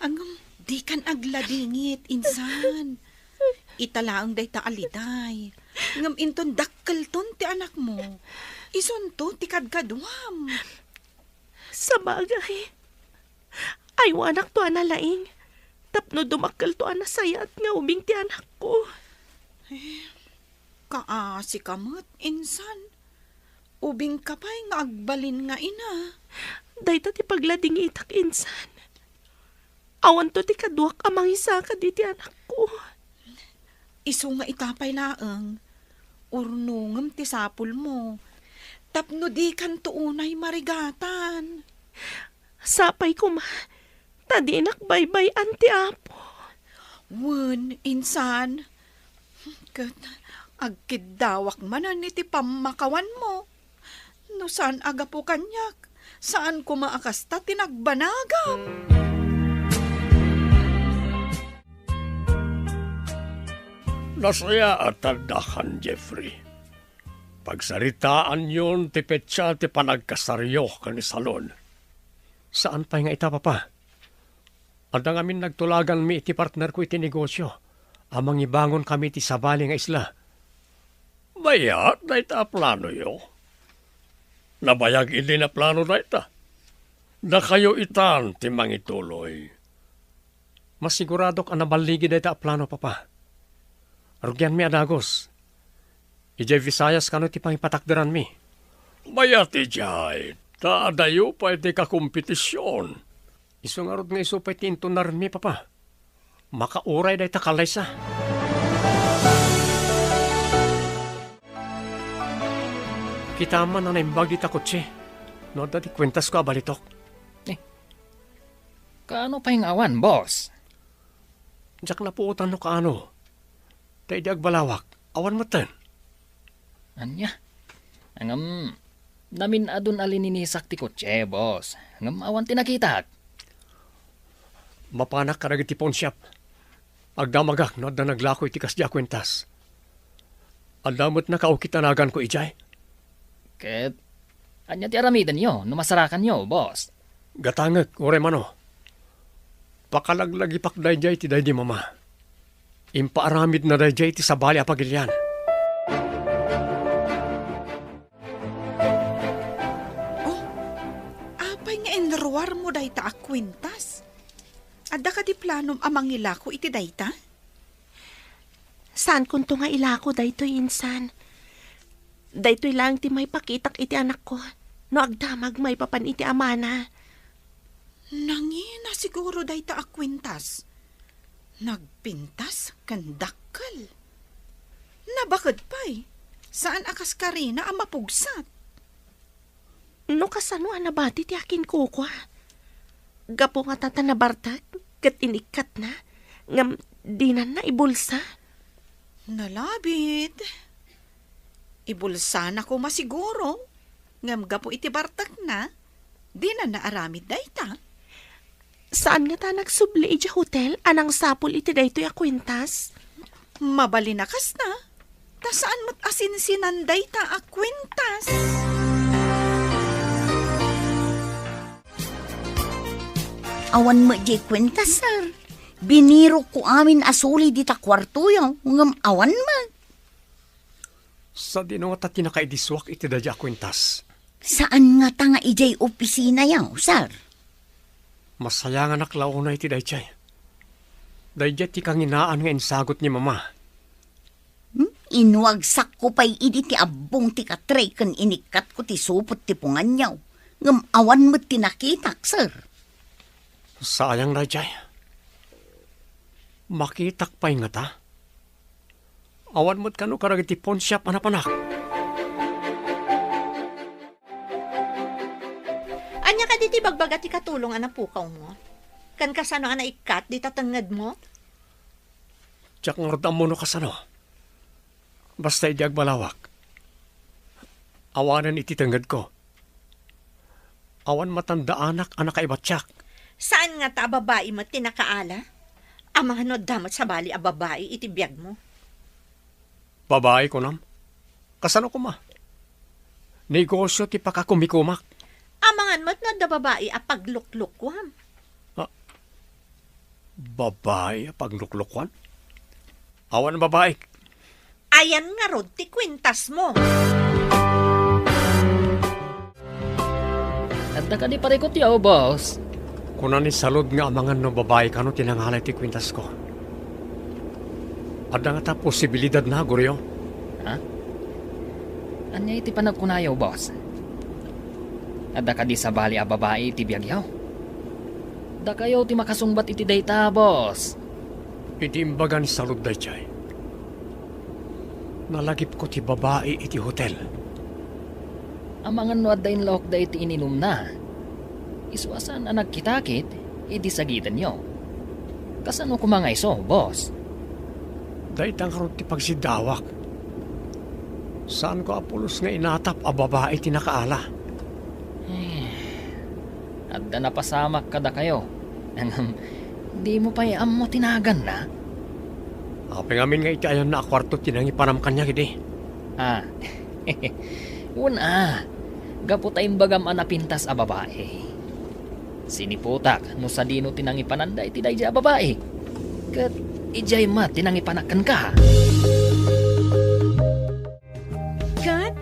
ay, ngem dikan agladingit, insan. Ita laeng dayta a liday. Ngem inton dakkelton ti anakmo, isunto ti kadkaduam. Sabagay, aywanakto a nalaing tapno dumakkelto a nasayaat nga ubing ti anakko. Eh, kaasika met, insan. Ubingka pay nga agbalin nga ina. Dayta ti pagladingitak, insan. Awanto ti kaduak a mangisaka diti anakko. Isu nga ita pay laeng, urnongem ti sapulmo. Tapno dikanto unay marigatan. Sapay koma, ta dinak baybay-an ti Apo. Wen, insan, ket agkiddawak manen iti pammakawanmo. No saan a gapu kaniak, saan koma a kasta ti nagbanagam. Nasayaat a addakan, Jeffrey. Pagsaritaanyon ti petsa ti panagkasaryo ken ni Salon. Saan pay nga ita, Papa. Adda ngamin nagtulaganmi iti partnerko iti negosio a mangibangon kami iti sabali nga isla. Mayat dayta a planoyo. Nabayag idi naplano dayta. Dakayo itan ti mangituloy. Masiguradok a naballigi dayta a plano, Papa. Rugianmi a dagus. Idiay Visayas kano ti pangipatakderanmi. Mayat idiay, ta adayo pay ti kakompetision. Isu ngarud nga isu pay ti inton narenmi, Papa. Makauray dayta kallaysa. Kitaem man a naimbag dita kotse no adda ti kuentasko a balitok. Eh, kaano pay nga awan, boss? Diak napuotan no kaano. Ta idi agbalawak, awan metten. Ania? Ngem, namin-adun a lininisak ti kotse, boss. Ngem awan ti nakitak. Mapanak kadagiti pawnshop. Agdamagak no adda naglako iti kasdi a kuentas. Adda met nakaukit a naganko idiay. Ket, ania ti aramidenyo no masarakanyo, boss? Gatangek, uray mano. Pakalaglagipak daydiay ti daydi mama. Impaaramidna daydiay ti sabali a pagilian. Oh, apay nga inruarmo dayta a kuentas? Adda kadi planom a mangilako iti dayta? Saankonto nga ilako daytoy, insan. Daytoy laeng ti maipakitak iti anakko no agdamag maipapan iti amana. Nangina siguro dayta a kuentas. Nagpintas ken dakkel. Nabaked pay. Saan a kas Karina a mapugsat. No kasano a nabati ti akinkukua? Gapu nga ta, ta nabartek ket inikkatna, ngem dinanna ibulsa. Nalabit. Ibulsana koma siguro, ngem gapu iti bartekna, dinanna aramid dayta. Saan ngata a nagsubli idiay hotel a nangsapul iti daytoy a kuentas? Mabalin a kasta, ta saan met a sinsinan dayta a kuentas. Awan met diay kuentas, sir. Binirokko amin a suli dita kuartoyo, ngem awan met. Sadino ngata ti nakaidisuak iti daydiay a kuentas? Saan ngata nga idiay opisinayo, sir? Masayanganak la unay iti daydiay. Daydiay ti kanginaan nga insagut ni Mama. Hmm? Inuagsakko pay idi ti abbong ti katre ken inikkatko ti supot ti punganyo. Ngem awan met ti nakitak, sir. Sayang daydiay. Makitak pay ngata? Awan met kano kadagiti pawnshop a napanak. Ania kadi ti bagbaga ti katulong a napukawmo? Ken kasano a naikkat dita tengngedmo? Diak ngarud ammo no kasano. Basta idi agbalawak, awanen iti tengngedko. Awan matandaanak a nakaibatiak. Saan ngata a babai met ti nakaala? Amangan no adda met sabali a babai iti biagmo. Babai, kunam? Kasano koma? Negosio ti pakakumikumak. Amangan met no adda babai a pagluklukuam. Ah, babai a pagluklukuan? Awan babai. Ayan ngarud ti kuentasmo. Adda kadi parikutyo, boss? Kuna ni Salud nga amangan no babai kano ti nangala iti kuentasko. Adda ngata posibilidadna, Goryo? Ha? Ania iti panagkunayo, boss? Adda kadi sabali a babai iti biagyo? Dakayo ti makasungbat iti dayta, boss. Iti imbaga ni Salud daydiay, nalagipko ti babai iti hotel. Amangan no adda inlawakda iti ininumna. Isu a saan a nagkitakit idi sagitenyo. Kasano koma nga isu, boss? Dayta ngarud ti pagsiddawak. Saanko a pulos nga inatap a babai ti nakaala. Eh, adda napasamak kadakayo. Ngem, dimo pay ammo ti naganna? Apay ngamin nga iti ayanna a kuarto ti nangipanam kaniak idi? Ah. Wen a, gapu ta imbagam a napintas a babai. Siniputak no sadino ti nangipananda iti daydiay a babai. Ket idiay met ti nangipanak kenka. Ket,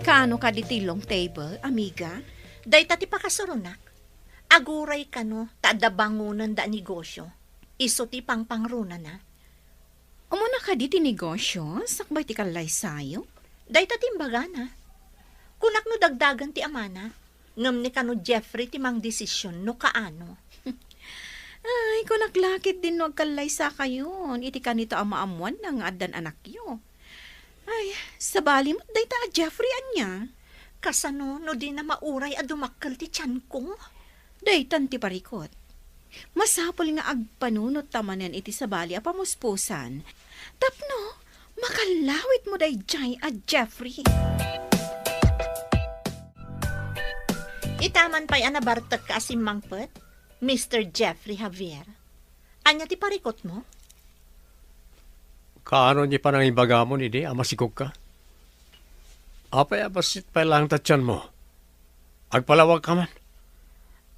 kaano kadi ti long table, amiga? Dayta ti pakasuronak. Aguray kano ta adda bangonenda a negosio. Isu ti pangpangrunana. Umuna kadi ti negosio, sakbay ti kallaysayo? Dayta ti imbagana. Kunak no dagdagen ti amana, ngem ni kano Jeffrey ti mangdesision no kaano. Ay, kunak la ketdin no agkallaysakayon iti kanito a maammoanna nga addan anakyo. Ay, sabali met dayta a Jeffrey ania? Kasano no dina mauray a dumakkel ti tianko? Daytan ti parikut. Masapul nga agpanunot ta manen iti sabali a pamuspusan tapno makallawitmo daydiay a Jeffrey. Itaman pay a nabartekka a simmangpet, Mister Jeffrey Javier. Ania ti parikutmo? Kaano ti panangibagamon idi a masikogka? Apay a bassit pay laeng ta tianmo? Agpalawagka man?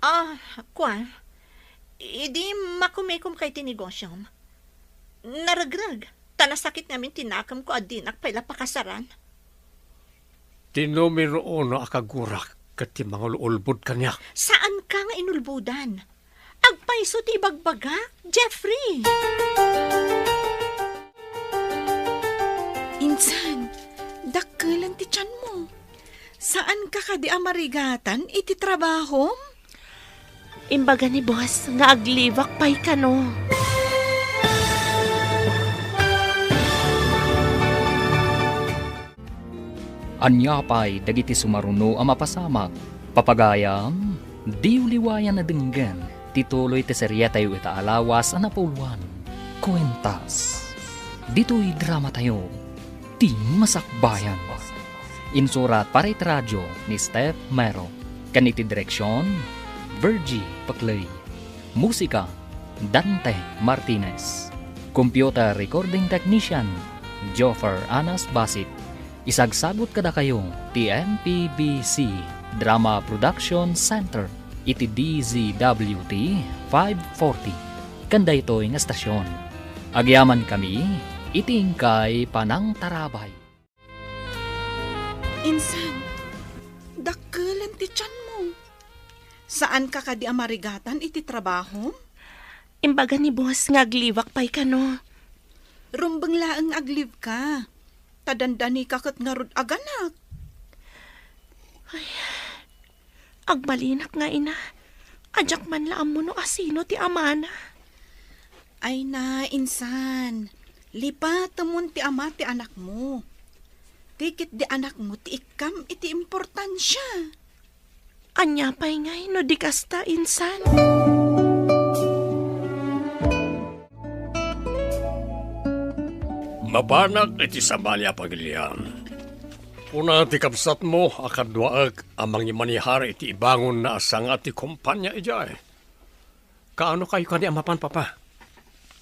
Ah, kua, idi makumikomka iti negosiom, naregreg, ta nasakit ngamin ti nakemko a dinak pay la pakasaran. Ti numero uno a kagurak ket ti mangul-ulbod kaniak. Saanka nga inulbodan. Agpayso ti ibagbagak, Jeffrey! Insan, dakkelen ti tianmo. Saanka kadi a marigatan iti trabahom? Imbaga ni boss nga aglibak pay kano. Ania pay dagiti sumaruno a mapasamak? Papagayam, diyo liwayan a denggen ti tuloy ti serietayo ita a lawas a napuloan, Kuentas. Ditoy dramatayo, Ti Masakbayan. Insurat para iti radio ni Steph Mero, ken iti direksion, Virgie Paclay. Musika, Dante Martinez. Computer Recording Technician, Joffer Anas Basit. Isagsagut kadakayo ti M P B C Drama Production Center iti D Z W T five forty, ken daytoy nga estasion. Agyamankami iti inkay panangtarabay. Insan, dakkelen ti tianmo. Saanka kadi a marigatan iti trabahom? Imbaga ni boss nga aglibak pay kano. Rumbeng laeng nga aglibka. Ta dandanika ket ngarud aganak. Ay, agbalinak nga ina. Adiak man la ammo no asino ti amana. Ay na, insan. Lipatemon ti ama ti anakmo. Ti ketdi anakmo ti ikkam iti importansia. Ania pay ngay no di kasta, insan? Mapanak iti sabali a pagilian. Kuna ti kabsatmo a kaduaek a mangimanihar iti ibangonna a sanga ti kompania idiay. Kaano kayo kadi a mapan, Papa?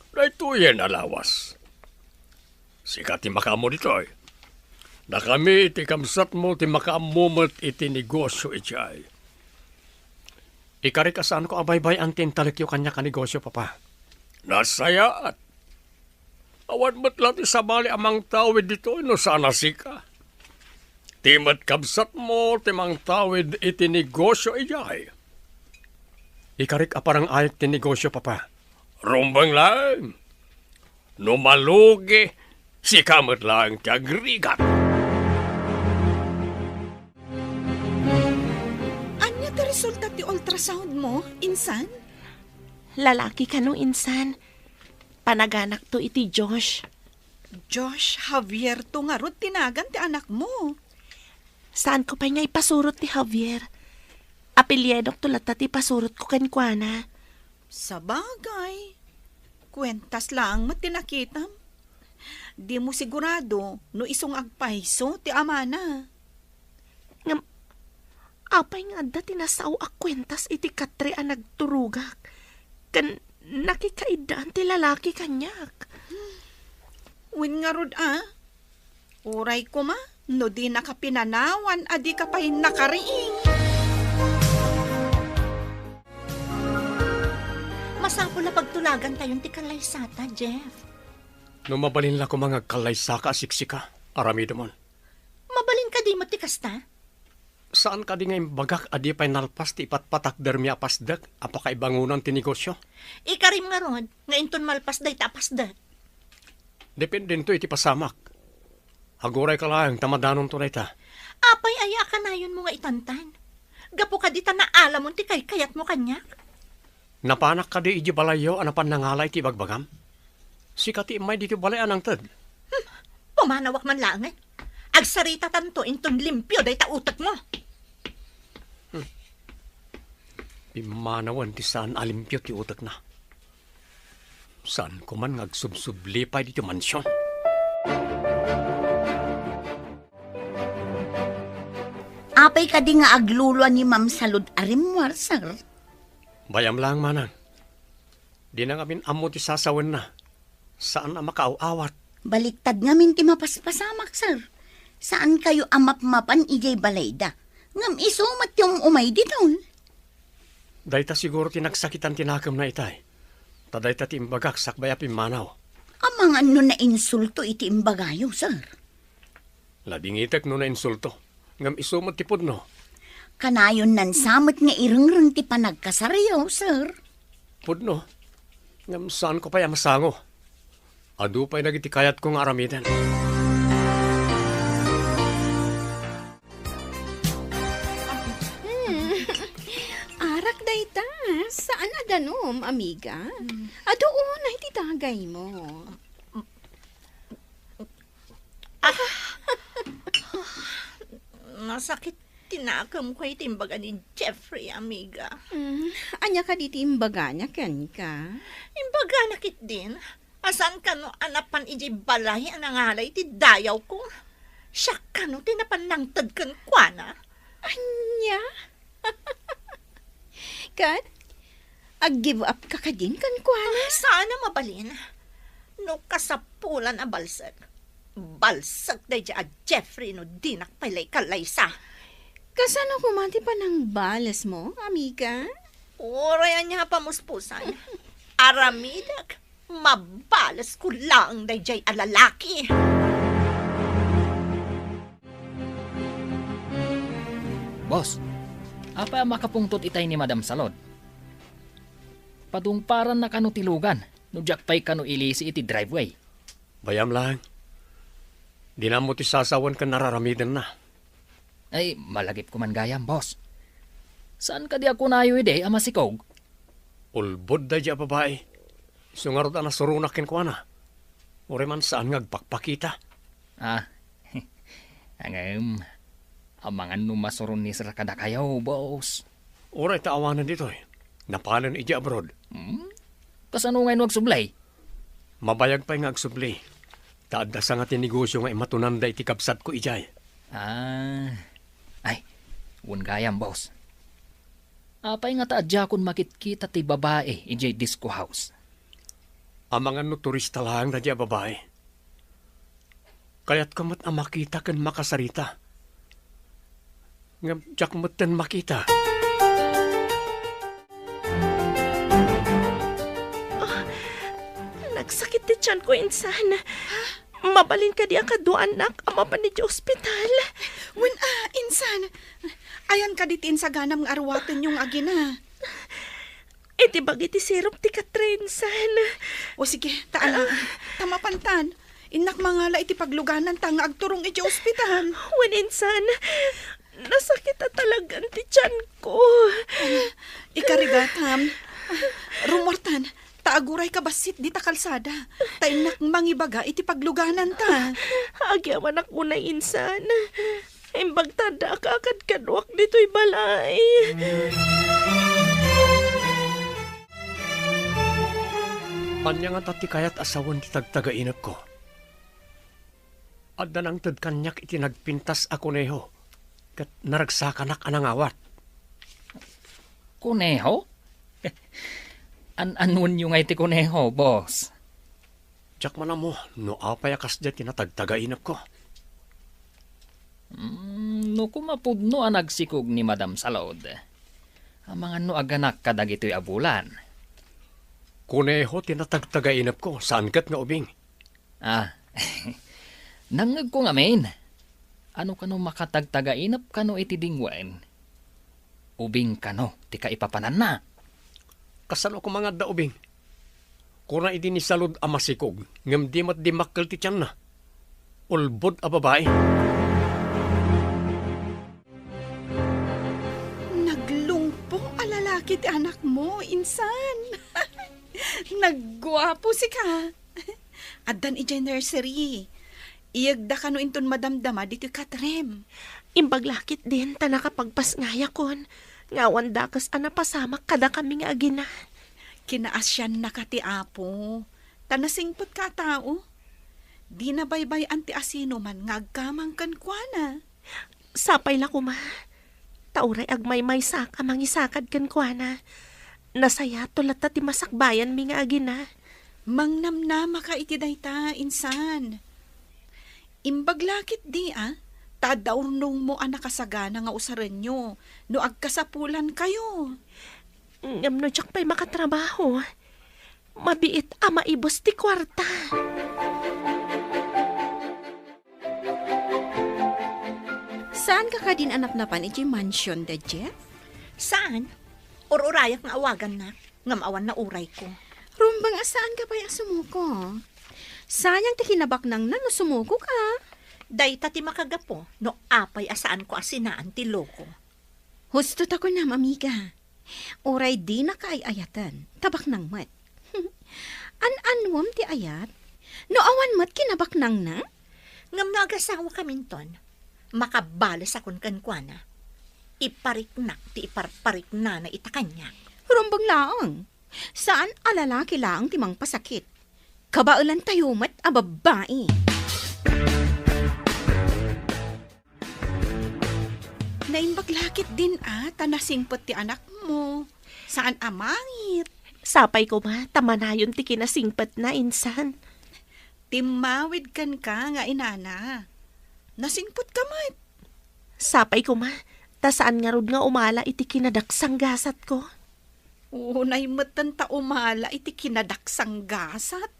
Daytoyen a lawas. Sika ti makaammo ditoy. Dakami iti kabsatmo ti makaammo met iti negosio idiay. Ikarik a saanko a baybay-an ti intalekyo kaniak a negosio, Papa. Nasayaat. Awan met la ti sabali a mangtawid ditoy no saan a sika. Ti met kabsatmo ti mangtawid iti negosio idiay. Ikarik a parang-ayek ti negosio, Papa. Rumbeng laeng. No malugi, sika met laeng ti agrigat. Ania ti resulta ti ultrasound mo, insan? Lalaki kano, insan. Panaganakto iti Josh. Josh Javier to ngarud ti nagan ti anakmo. Saanko pay nga ipasurot ti Javier. Apelyidokto latta ti ipasurotko kenkuana. Sabagay, kuentas laeng met ti nakitam. Dimo sigurado no isu nga agpayso ti amana. Ngem, apay nga adda ti nasao a kuentas iti katre a nagturogak ken nakikaiddaan ti lalaki kaniak? Wen ngarud a, uray koma no dinaka pinanawan a dika pay nakariing. Masapul a pagtulagantayon ti kallaysata, Jeff. No mabalin la koma nga agkallaysaka a siksika, aramidemon. Mabalin kadi met ti kasta? Saan kadi nga imbagak a di pay nalpas ti ipatpatakdermi a pasdek a pakaibangonan ti negosio? Ikarim ngarud nga inton malpas dayta a pasdek. Dependento iti pasamak. Agurayka laeng ta madanonto dayta. Apay aya a kanayonmo nga itantan? Gapu kadi ta naalamon ti kaykayatmo kaniak? Napanak kadi idiay balayyo a napan nangala iti ibagbagam? Sika ti immay ditoy balay a nangted. Hmm, pumanawak man laengen. Agsaritatanto inton limpio dayta utekmo. Hmm. Pimmanawen ti saan a limpio ti utekna. Saanko man nga agsubsubli pay ditoy mansion. Apay kadi nga agluluan ni Ma'am Salud a rimmuar, sir? Bay-am laeng, manang. Dina ngamin ammo ti sasawenna. Saan a makaaw-awat. Baliktad ngamin ti mapaspasamak, sir. Saankayo a mapmapan idiay balayda. Ngem isu met ti um-umay ditoy. Dayta siguro ti nagsakitan ti nakemna itay. Ta dayta ti imbagak sakbay a pimmanaw. Amangan no nainsulto iti imbagayo, sir. Ladingitek no nainsulto, ngem isu met ti pudno. Kanayon nansa met nga irengreng ti panagkasaryo, sir. Pudno, ngem saanko pay a masango. Adu pay dagiti kayatko nga aramiden. Hmm. Arak dayta, saan a danum, amiga? Hmm. Adu unay ti dagaymo. Ah. Nasakit ti nakemko iti imbaga ni Jeffrey, amiga. Mm, ania kadi ti imbagana kenka? Imbagana ketdin a saan kano a napan idiay balay a nangalay ti dayawko. Siak kano ti napan nangted kenkuana. Ania? Ket, ag-give up ka kadin kenkuana? Ah, saan a mabalin. No kasapulan a balsek, balsek daydiay a Jeffrey no dinak pay la ikallaysa. Kasano koma ti panangbalesmo, amiga? Uray ania a pamuspusan. Aramidek, mabalesko laeng daydiay a lalaki. Boss, apay a makapungtot itay ni Madam Salud? Padungparanna kano ti lugan no diak pay kano ilisi iti driveway? Bayam laeng. Dina ammo ti sasawen ken nararamidenna. Ay, malagipko man gayam, boss. Saan kadi a kunayo idi a masikog? Ulbod daydiay a babai. Isu ngarud a nasuronak kenkuana. Uray man saan nga agpakpakita. Ah, ngem, amangan no masuron ni Sir kadakayo, boss. Uray ta awanen ditoy. Napanen idiay abroad. Hmm? Kasano ngay no agsubli? Mabayag pay nga agsubli. Ta adda sanga ti negosio nga imatunanda iti kabsatko idiay. Ah. Ay, wen gayam, boss. Apay nga ta a diakon makitkita ti babai idiay disco house? Amangan no turista laeng daydiay a babai. Kayatko met a makita ken makasarita. Ngem diak metten makita. Ah, nagsakit ti tianko, insan. Mabalin kadi a kaduaannak a mapan idiay ospital? Wen a, insan. Ayan kadi ti insaganam nga aruatenyo nga agina? Iti bagi ti sirup ti Katrin, insan. O sige, ta ala, ta mapantan. Innak mangala iti paglugananta nga agturong iti ospital. Wen, insan, nasakit a talagan ti tianko. Ikarigatam. Rummuartan, ta agurayka bassit dita kalsada. Ta innak mangibaga iti paglugananta. Agyamanak unay, insan. Imbag ta adda a kakadkaduak ditoy balay. Ania ngata ti kayat a sawen ti tagtagainepko? Adda nangted kaniak iti nagpintas a kuneho, ket naragsakanak a nangawat. Kuneho? An-anuenyo ngay ti kuneho, boss? Diak man ammo no apay a kasdiay ti natagtagainepko. Mm, no koma pudno a nagsikog ni Madam Salud, amangan no aganak kadagitoy a bulan. Kuneho ti natagtagainepko, saan ket nga ubing. Ah, nangngegko ngamin. Ano kano makatagtagainep kano iti dingwen? Ubing kano ti kaipapananna? Kasano koma nga adda ubing? Kuna idi ni Salud a masikog, ngem di met dimmakkel ti tianna. Ulbod a babai. Naglungpo a lalaki ti anakmo, insan. Nagguapo sika. Addan idiay nursery. Iyegda kano inton madamdama ditoy katrem. Imbag la ketdin ta nakapagpasngayakon nga awan dakes a napasamak kadakami nga agina. Kinaasiannaka ti Apo, ta nasingpetka a tao. Dina baybay-an ti asinoman nga agkamang kenkuana. Sapay la koma, ta uray agmaymaysak a mangisakad kenkuana, nasayato latta ti masakbayanmi nga agina. Mangnamnamaka iti dayta, insan. Imbag la ketdi a, ta adda urnongmo a nakasagana nga usarenyo no agkasapulankayo. Ngem no diak pay makatrabaho, mabiit a maibus ti kuarta. Saanka kadin a napnapan idiay mansion da Jeff? Saan? Ur-urayak nga awagannak, ngem awan naurayko. Rumbeng a saanka pay a sumuko. Sayang ti kinabaknangna no sumuko ka. Dayta ti makagapu no apay a saanko a sinaan ti loko. Husto ta kunam, amiga. Uray dinaka ay-ayaten, ta baknang met. An-anuem ti ayat? No awan met kinabaknangna? Ngem no agasawakaminton, Makabalesakon kenkuana. Ipariknak ti iparpariknana ita kaniak. Rumbeng laeng. Saan a lalaki laeng ti mangpasakit. Kabaelantayo met a babbai. Naimbag la ketdin a ta nasingpet ti anakmo. Saan a mangit. Sapay koma ta manayon ti kinasingpetna, insan. Timmawid kenka nga inana. Nasingpetka met. Sapay koma ta saan ngarud nga umala iti kinadaksanggasatko. Unay metten ta umala iti kinadaksanggasat.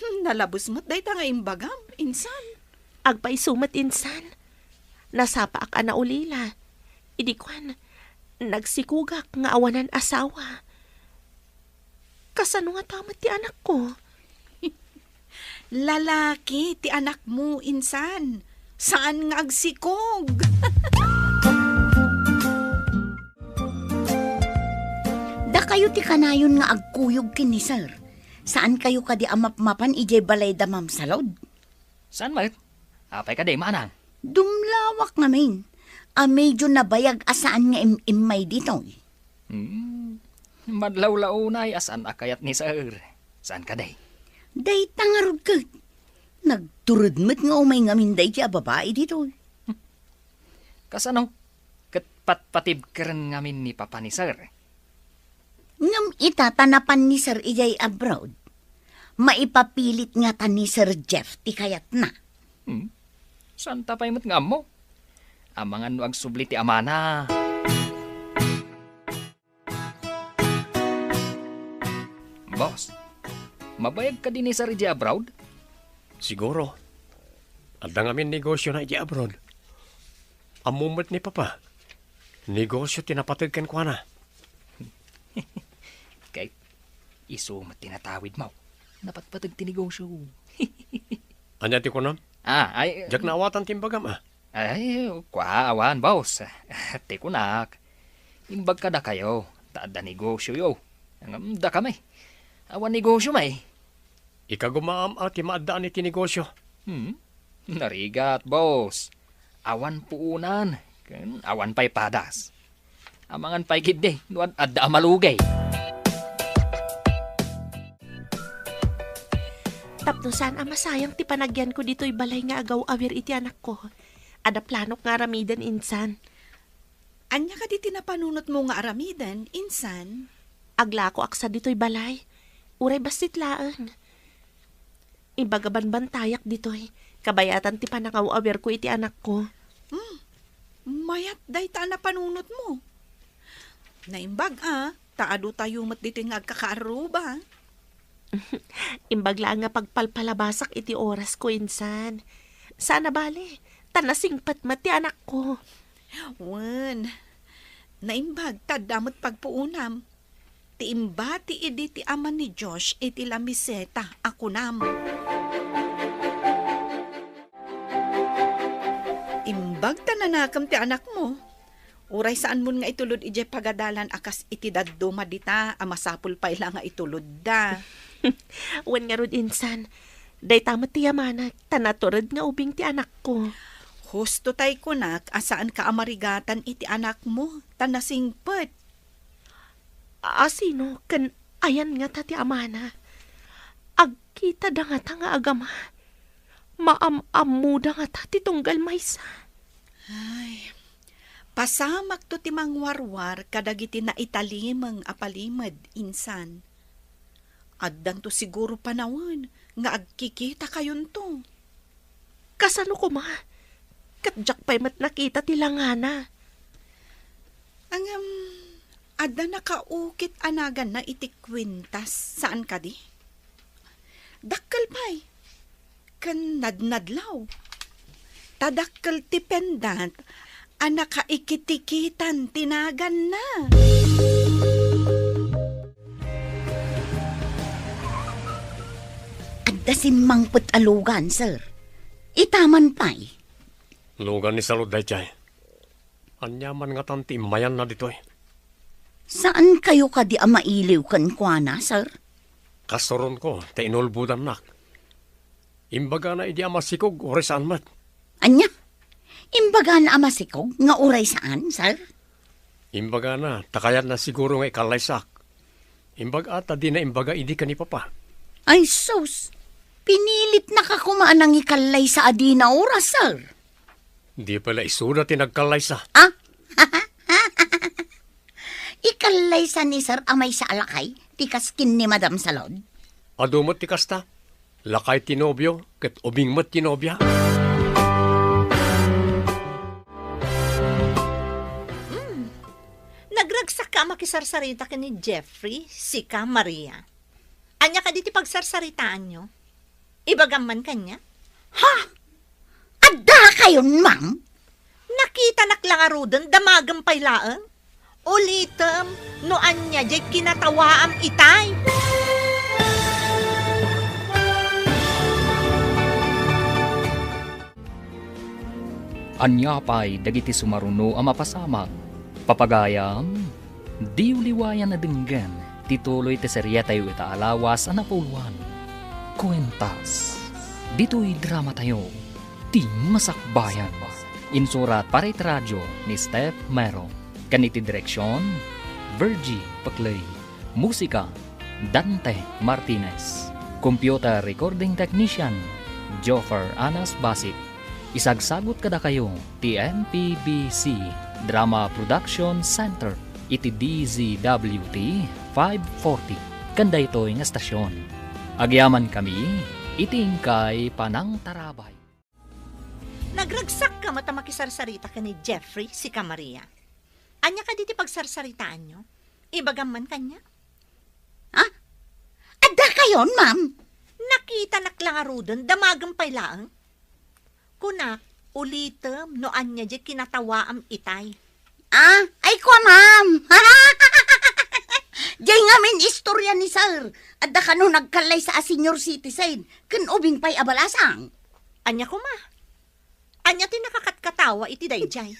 Hmm, nalabes met dayta nga imbagam, insan. Agpayso met, insan. Nasapaak a naulila. Idi kuan, nagsikogak nga awanan asawa. Kasano ngata met ti anakko? Lalaki ti anakmo, insan. Saan nga agsikog. Dakayo ti kanayon nga agkuyog ken ni Sir. Saan kayo kadi a mapmapan idiay balay da Ma'am Salud? Saan met? Apay kadi, manang? Dumlawak ngamin a medyo nabayag a saan nga im-immay ditoy. Hmm. Madlawlaw unay a saan a kayat ni Sir. Saan kadi? Dayta ngarud ket. Nagtured met nga umay ngamin daydi a babai ditoy. Kasano? Ket patpatibkeren ngamin ni Papa ni Sir. Ngem ita ta napan ni Sir idiay abroad, maipapilit ngata ni Sir Jeff ti kayatna. Hmm? Saan ta pay met nga ammo? Amangan no agsubli ti amana. Boss, mabayag kadi ni Sir idiay abroad? Siguro. Adda ngamin negosiona idiay abroad. Ammo met ni Papa, negosio ti napateg kenkuana. Ket isu met ti natawidmo. Napatpateg ti negosio. Ania ti kunam? Ah, ay, Diak naawatan ti imbagam, a. Ay, kua, awan, boss. Ti kunak, imbag kadakayo, ta adda negosioyo. Ngem dakami, awan negosiom. Ikagumaam a ti maaddaan iti negosio. Hmm? Narigat, boss. Awan puonan, ken awan pay padas. Amangan pay ketdi no ad-, adda a malugay. Tapno saan a masayang ti panagyanko ditoy balay nga agaw-awir iti anakko. Adda planok nga aramiden, insan. Ania kadi ti napanunotmo nga aramiden, insan? Aglakoak sa ditoy balay. Uray bassit laeng. Ibaga banbantayak ditoy, kabayatan ti panangaw-awirko iti anakko. Hmm, mayat dayta a napanunotmo. Naimbag a, ta adu tayo met ditoy nga agkakaarruba. Imbag laeng nga pagpalpalabasak iti orasko, insan. Saan a bale, ta nasingpet met ti anakko. Wen, naimbag ta adda met pagpuonam. Ti imbati idi ti ama ni Josh iti lamiseta a kunam. Imbag ta nanakem ti anakmo. Uray saanmon nga itulod idiay pagadalan a kas iti dadduma dita a masapul pay la nga itulodda. Wen ngarud, insan, dayta met ti yamanak ta natured nga ubing ti anakko. Husto tay kunak a saanka a marigatan iti anakmo ta nasingpet. Asino ken ayan ngata ti amana? Agkitada ngata nga agama? Maam-ammoda ngata ti tunggal maysa? Ay, pasamakto ti mangwarwar kadagiti naitalimeng a palimed, insan. Addanto siguro panawen nga agkikitakayonto. Kasano koma? Ket diak pay met nakita ti langana. Ngem, adda nakaukit a naganna iti kuintas, saan kadi? Dakkel pay, ken nadnadlaw. Ta dakkel ti pendant a nakaikitikitan ti naganna. Adda simmangpet a lugan, sir. Ita man pay. Lugan ni Salud daydiay. Ania man ngatan ti immayanna ditoy? Saan kayo kadi a mailiw kenkuana, sir? Kasuronko ta inulbodannak. Imbagana idi a masikog, uray saan met. Ania? Imbagana a masikog nga uray saan, sir? Imbagana, ta kayatna siguro nga ikallaysak. Imbaga ta dina imbaga idi ken ni Papa. Ay sus, pinilitnaka koma a nangikallaysa a dina uray, sir. Di pay la isuda ti nagkallaysa. Ah? Ikallaysa ni sir a maysa a lakay ti kas ken ni Madam Salud? Adu met ti kasta. Lakay ti nobio, ket ubing met ti nobia. Hmm. Nagragsakka a makisarsarita ken ni Jeffrey, sika, Maria. Ania kadi ti pagsarsaritaanyo? Ibagam man kaniak. Ha? Adda kayon, ma'am? Nakitanak la ngaruden, damagem pay laeng. Ulitem no ania diay kinatawaam itay. Ania pay dagiti sumaruno a mapasamak? Papagayam, diyo liwayan a denggen ti tuloy ti serietayo ita a lawas a napuloan. Kuentas. Ditoy dramatayo, Ti Masakbayan. Insurat para iti radio ni Steph Mero. Ken iti direksion, Virgie Peclay. Musika, Dante Martinez. Computer recording technician, Joffer Anas Basit. Isagsagut kadakayo ti M P B C Drama Production Center iti D Z W T five forty ken daytoy nga estasion. Agyamankami iti inkay panangtarabay. Nagragsakka met a makisarsarita ken ni Jeffrey, sika, Maria. Ania kadi ti pagsarsaritaanyo? Ibagam man kaniak. Ha? Adda kayon, ma'am? Nakitanak la ngaruden, damagem pay laeng. Kunak, ulitem no ania diay kinatawaam itay. Ah, ay kua, ma'am. Diay ngamin istorya ni sir. Adda kano nagkallaysa a senior citizen, ken ubing pay a balasang. Ania koma? Ania ti nakakatkatawa iti daydiay?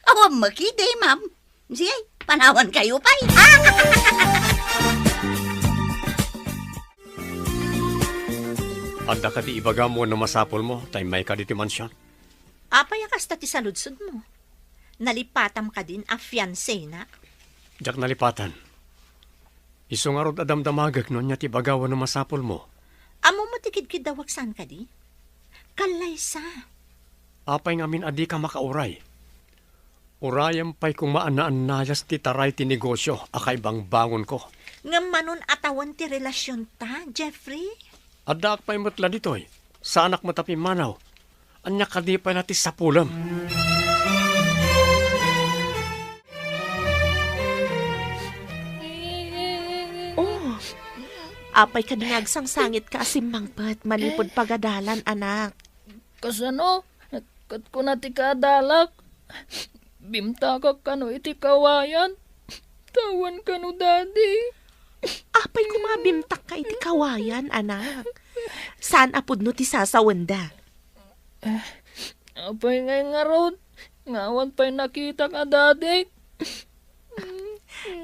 Awan makidi, ma'am. Sige, panawankayo pay. Adda kadi ibagam wenno masapulmo ta immayka ditoy mansion? Apay a kasta ti saludsodmo? Nalipatam kadin a fiancé-nak? Diak nalipatan. Isu ngarud a damdamagek no ania ti ibaga wenno masapulmo. Ammom met ti kidkiddawak saan kadi? Kallaysa. Apay ngamin a dika makauray? Urayem pay koma a naannayas ti taray ti negosio a kaibangbangonko. Ngem manon a tawen ti relasionta, Jeffrey? Addaak pay met la ditoy. Saanak met a pimmanaw. Ania kadi pay la ti sapulem? Oh, apay kadi nga agsangsangitka a simmangpet manipud pagadalan, anak? Kasano? Ket kuna ti kaadalak, bimtakak kano iti kawayan. Tawen kano, Daddy. Apay koma a bimtakka iti kawayan, anak? Saan a pudno ti sasawenda? Eh, apay ngay ngarud nga awan pay nakitak a dadik?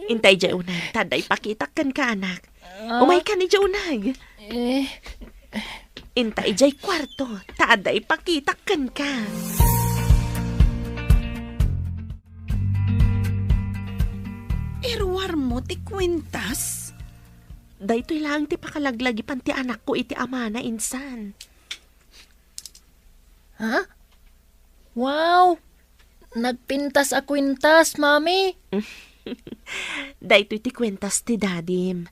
Intay idiay uneg, ta adda ipakitak kenka, anak. Ah. Umaykan idiay uneg. Eh. Intay idiay kuarto, ta adda ipakitak kenka. Iruarmo ti kuentas? Daytoy laeng ti pakalaglagipan ti anakko iti amana insan. Ha? Wow! Nagpintas a kuentas, Mami. Daytoy ti kuentas ti dadim.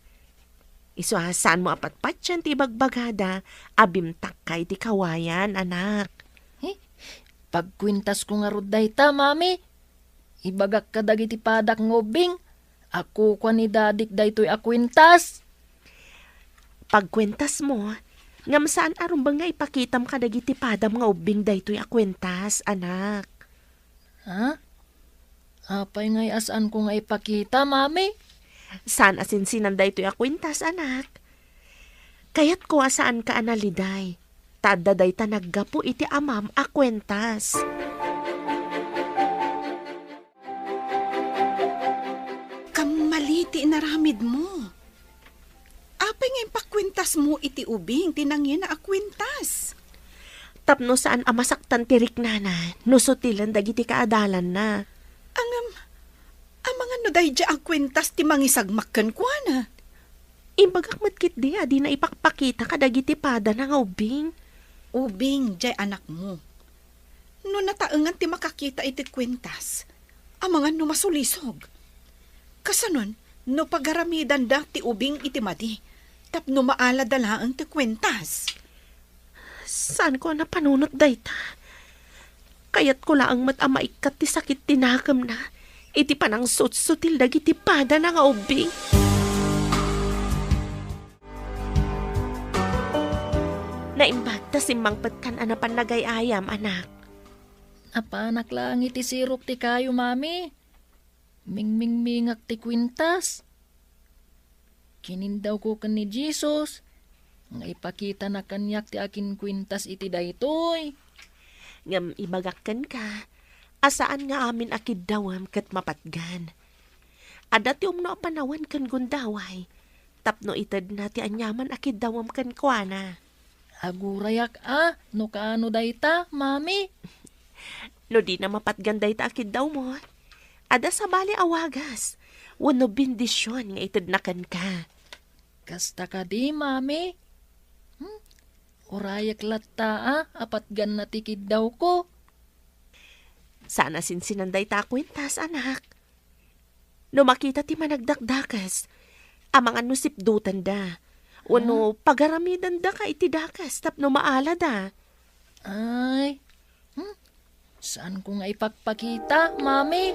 Isu a saanmo a patpatian ti ibagbagada a bimtakka iti kawayan, anak. Eh, pagkuentasko ngarud dayta, Mami. Ibagak kadagiti padak nga ubbing a kukua ni dadik daytoy a kuentas. Pagkuentasmo, ngem saan a rumbeng nga ipakitam kadagiti padam nga ubbing daytoy a kuentas, anak. Ha? Apay ngay a saanko nga ipakita, Mami? Saan a sinsinan daytoy a kuentas, anak. Kayatko a saanka a naliday, ta adda dayta naggapu iti amam a kuentas. Kammali ti inaramidmo. Apay nga impakuentasmo iti ubing ti nangina a kuentas? Tapno saan a masaktan ti riknana no sutilen dagiti kaadalanna. Ngem, amangan no daydiay a kuentas ti mangisagmak kenkuana? Imbagak met ketdi a dina ipakpakita kadagiti padana nga ubing. Ubing, diay anakmo. No nataengan ti makakita iti kuentas, amangan no masulisog. Kasanon, no pagaramidanda ti ubing iti madi, tapno maalada laeng ti kuentas? Saanko a napanunot dayta. Kayatko laeng met a maikkat ti sakit ti nakemna iti panangsutsutil dagiti padana nga ubing. Naimbag ta simmangpetkan a napan nagay-ayam, anak. Napanak laeng iti sirok ti kayo, Mami. Mingmingmingak ti kuentas. Kinindawko ken ni Jesus nga ipakitana kaniak ti akinkuentas iti daytoy. Ngem ibagak kenka a saan nga amin a kiddawem ket mapatgan. Adda ti umno a panawen ken gundaway tapno itedna ti aniaman a kiddawem kenkuana. Agurayak a no kaano dayta, Mami. No dina mapatgan dayta a kiddawmo, adda sabali a wagas wenno bendision nga itedna kenka. Kasta kadi, Mami? Hmm? Urayak latta a, a patganna ti kiddawko. Saan a sinsinan dayta a kuentas, anak. No makita ti managdakdakes, amangan no sipdutanda, wenno pagaramidandaka iti dakes tapno maalada. Ay, hmm? Saanko nga ipakpakita, Mami?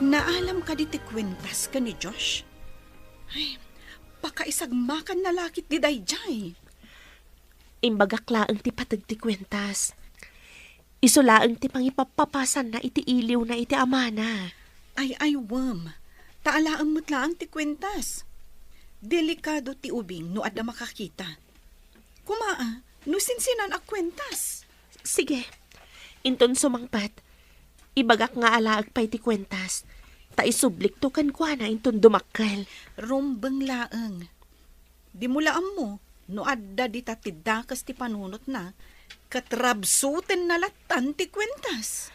Naalam kadi ti kuentas ken ni Josh? Ay, pakaisagmakanna la ketdi daydiay. Imbagak laeng ti pateg ti kuentas. Isu laeng ti pangipappapasanna iti iliwna iti amana. Ay, ay, wen. Ta alaem met laeng ti kuentas. Delikado ti ubing no adda makakita. Koma, a, no sinsinan a kuentas. Sige. Inton sumangpet, ibagak nga alaek pay ti kuentas. Ta isublikto kenkuana inton dumakkel. Rumbeng laeng. Dimo la ammo no adda dita ti dakes ti panunotna, ket rabsutenna lattan ti kuentas.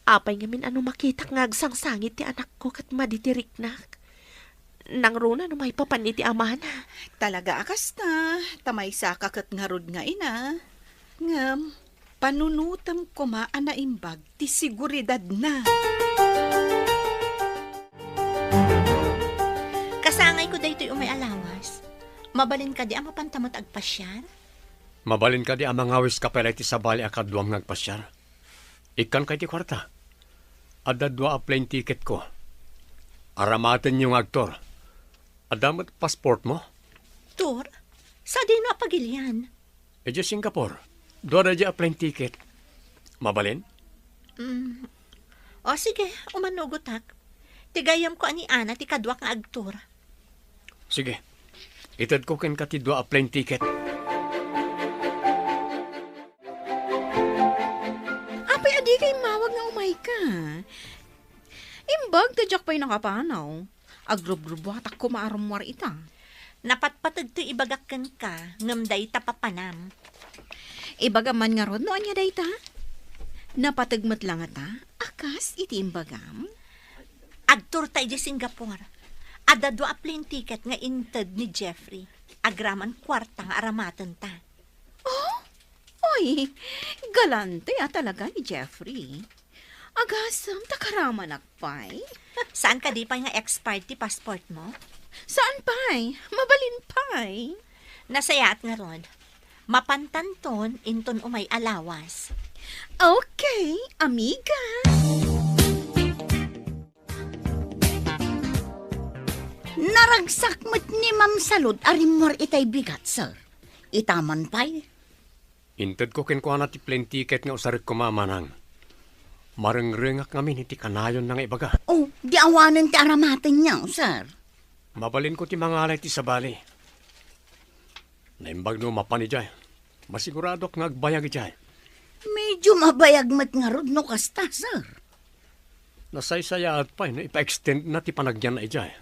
Apay ngamin a no makitak nga agsangsangit ti anakko ket madi ti riknak? Nangruna no maipapan iti amana. Talaga a kasta, ta maysaka ket ngarud nga ina. Ngem, panunotem koma a naimbag ti seguridadna. Kasangayko daytoy umay a lawas. Mabalin kadi a mapanta met agpasiar? Mabalin kadi a mangawiska pay la iti sabali a kaduam nga agpasiar? Ikkanka iti kuarta. Adda dua a plane ticketko. Aramatenyo nga agtour. Adda met passportmo? Tour? Sadino a pagilian? Idiay Singapore. Dua daydiay a plane ticket. Mabalin? Mm. O, sige, umanugotak. Ti gayyemko a ni Ana ti kaduak nga agtour. Sige. Itedko kenka ti dua a plane ticket. Apay, adika immawag nga umayka? Imbag ta diak pay nakapanaw. Agrubrubuatak koma a rummuar ita. Napatpateg ti ibagak kenka, ngem dayta papanam. Ibagam man ngarud no ania dayta? Napateg met la ngata a kas iti imbagam? Agtourta idiay Singapore. Adda dua a plane ticket nga inted ni Jeffrey. Agraman kuarta nga aramatenta. Oh? Oy, galante a talaga ni Jeffrey. Agasem ta karamanak pay. Saan kadi pay nga expired ti passportmo? Saan pay? Mabalin pay. Nasayaat ngarud. Mapantanton inton umay a lawas. Okay, amiga. Naragsak met ni Ma'am Salud a rimmuar itay bigat, sir. Ita man pay. Intedko kenkuana ti plane ticket nga usarek koma, manang. Marengrengak ngamin iti kanayonna nga ibaga. Oh, di awanen ti aramatenyo, sir. Mabalinko ti mangala iti sabali. Naimbag no mapan idiay. Masiguradok nga agbayag idiay. Medyo mabayag met ngarud no kasta, sir. Nasaysayaat pay no ipa-extendna ti panagyanna idiay.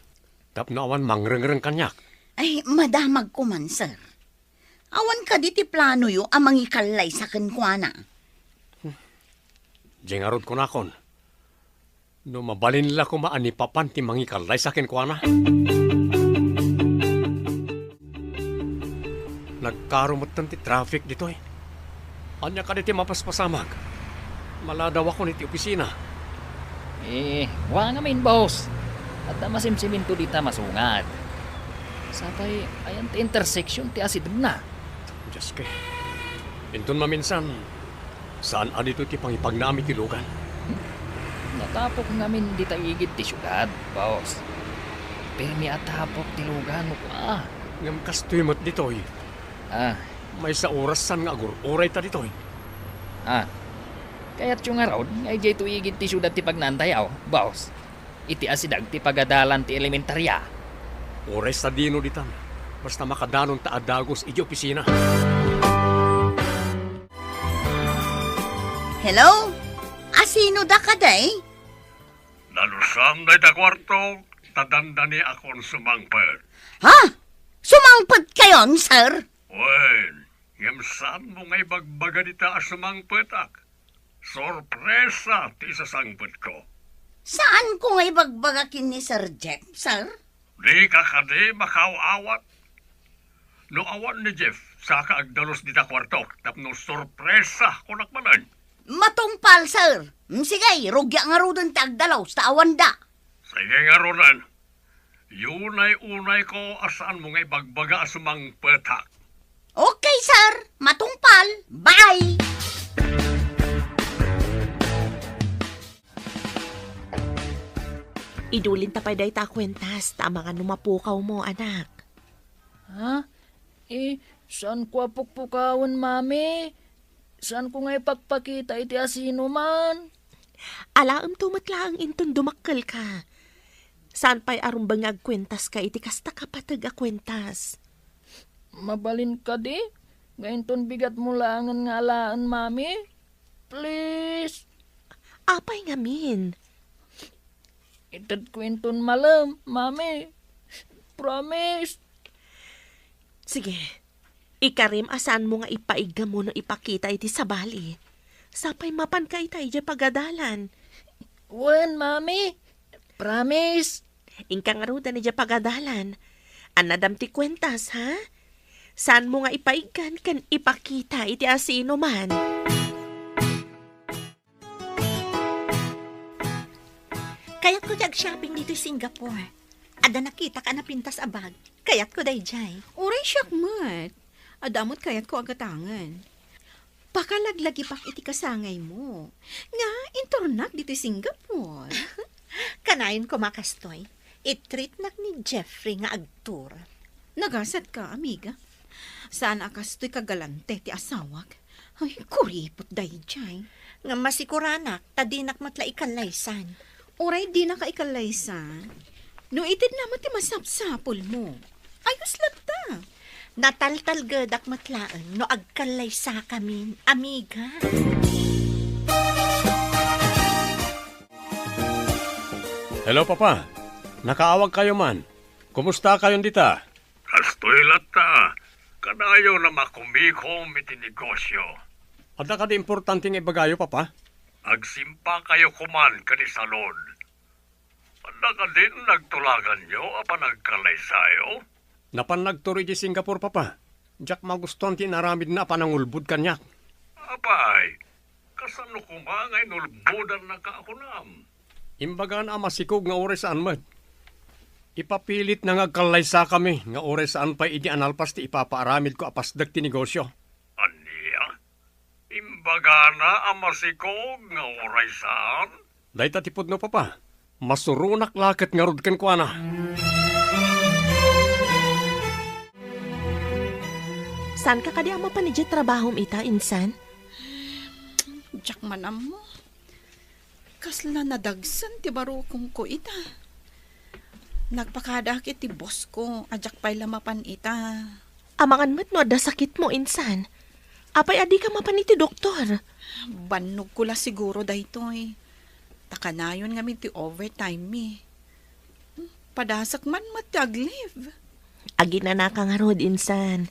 Tapno awan mangrengreng kaniak. Ay, madamagko man, sir. Awan kadi ti planoyo a mangikallaysa kenkuana? Diay ngarud kunakon, no mabalin la koma a ni Papan ti mangikallaysa kenkuana. Nagkaro metten ti traffic ditoy. Ania kadi ti mapaspasamak? Maladawakon iti opisina. Eh, wa ngamin, boss. Adda masimsiminto dita masungad. Sapay, ayan ti intersection ti asidegna. Dios ko. Inton maminsan, saan a ditoy ti pangipagnaam iti lugan? Natapok ngamin dita igid ti siudad, boss. Pirmi a tapok ti lugan, kua. Ngem kastoy met ditoy. Ah. Maysa oras saan nga agur-uray ta ditoy. Ah. Kayatyo ngarud nga idiay to igid ti siudad ti pagnaantayo, boss? Iti asideg ti pagadalan ti elementaria. Uray sadino ditan, basta makadanon ta a dagus idiay opisina. Hello? Asino da kadi? Nalusam dayta kuarto, ta dandani akon sumangpet. Ha? Sumangpet kayon, sir? Wen, ngem saanmo nga ibagbaga dita a sumangpetak? Sorpresa ti isasangpetko. Saanko nga ibagbaga ken ni Sir Jeff, sir? Dika kadi makaaw-awat? No awan ni Jeff, saka agdalus dita kuartok tapno sorpresa, kunak manen. Matungpal, sir. Mm, sige, rugyak ngaruden ti agdalus ta awanda. Sige ngaruden. Unay-unayko a saanmo nga ibagbaga a sumangpetak. Okay, sir. Matungpal. Bye! Idulinta pay dayta a kuentas, ta amangan no mapukawmo, anak. Ha? Eh, saanko a pukpukawen, Mami? Saanko nga ipakpakita iti asinoman? Alaemto met laeng inton dumakkelka. Saan pay a rumbeng nga agkuentaska iti kasta kapateg a kuentas. Mabalin kadi nga inton bigatmo laengen nga alaen, Mami? Please. Apay ngamin? Itedko inton malem, Mami. Promise. Sige. Ikarim a saanmo nga ipaiggam wenno ipakita iti sabali. Sapay mapanka ita idiay pagadalan. Wen, Mami. Promise. Inka ngaruden idiay pagadalan. Annadam ti kuentas, ha? Saanmo nga ipaiggan ken ipakita iti asinoman. Kayatko ti ag-shopping ditoy Singapore. Adda nakitak a napintas a bag. Kayatko daydiay. Uray siak met. Adda met kayatko a gatangen. Pakalaglagipak iti kasangaymo nga inturnak ditoy Singapore. Kanayon koma kastoy, i-treatnak ni Jeffrey nga agtour. Nagasatka, amiga. Saan a kastoy kagalante ti asawak. Ay, kuripot daydiay. Nga masikuranak, ta dinak met la ikallaysan. Uray dinaka ikallaysan, no itedna met ti masapsapulmo. Ayos latta. Nataltalgedak met laeng no agkallaysakamin, amiga. Hello, Papa. Nakaawagkayo man. Kumustakayon dita? Kastoy latta, kanayon a makumikom iti negosyo. Adda kadi importante nga ibagayo, Papa? Agsimpakayo koman ken ni Salud. Adda kadin nagtulaganyo a panagkallaysayo? Napan nagturo idiay Singapore, Papa. Diak magustuan ti inaramidna a panangulbod kaniak. Apay, kasano koma nga inulbodannaka a kunam? Imbagana a masikog nga uray saan met. Ipapilitna nga agkallaysakami nga uray saan pay idi a nalpas ti ipapaaramidko a pasdek ti negosyo. Ania? Imbagana a masikog nga uray saan? Dayta ti pudno, Papa. Masuronak la ket ngarud kenkuana. Saanka kadi a mapan idiay trabahom ita, insan? Diak man ammo. Kasla nadagsen ti barukongko ita. Nagpakadaak iti boss ko a diak pay la mapan ita. Amangan met no adda sakitmo, insan. Apay a dika mapan iti doktor? Bannogko la siguro daytoy. Ta kanayon ngamin ti overtime mi. Padasek man met ti ag-leave. Aginanaka ngarud, insan.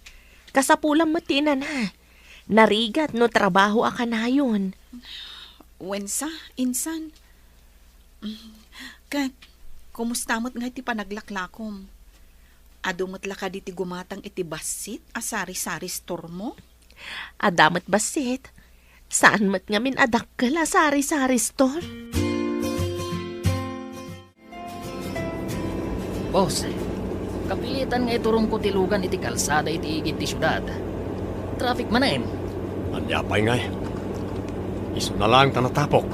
Kasapulam met ti inana. Narigat no trabaho a kanayon. Wensa, insan. Ket, kumusta met ngay ti panaglaklakom? Adu met la kadi ti gumatang iti bassit a sari-sari store mo? Adda met bassit. Saan met ngamin a dakkel a sari-sari store? Boss, kapilitan nga iturongko ti lugan iti kalsada iti igid ti siudad. Traffic manen. Ania pay ngay? Isuna laeng ta natapok.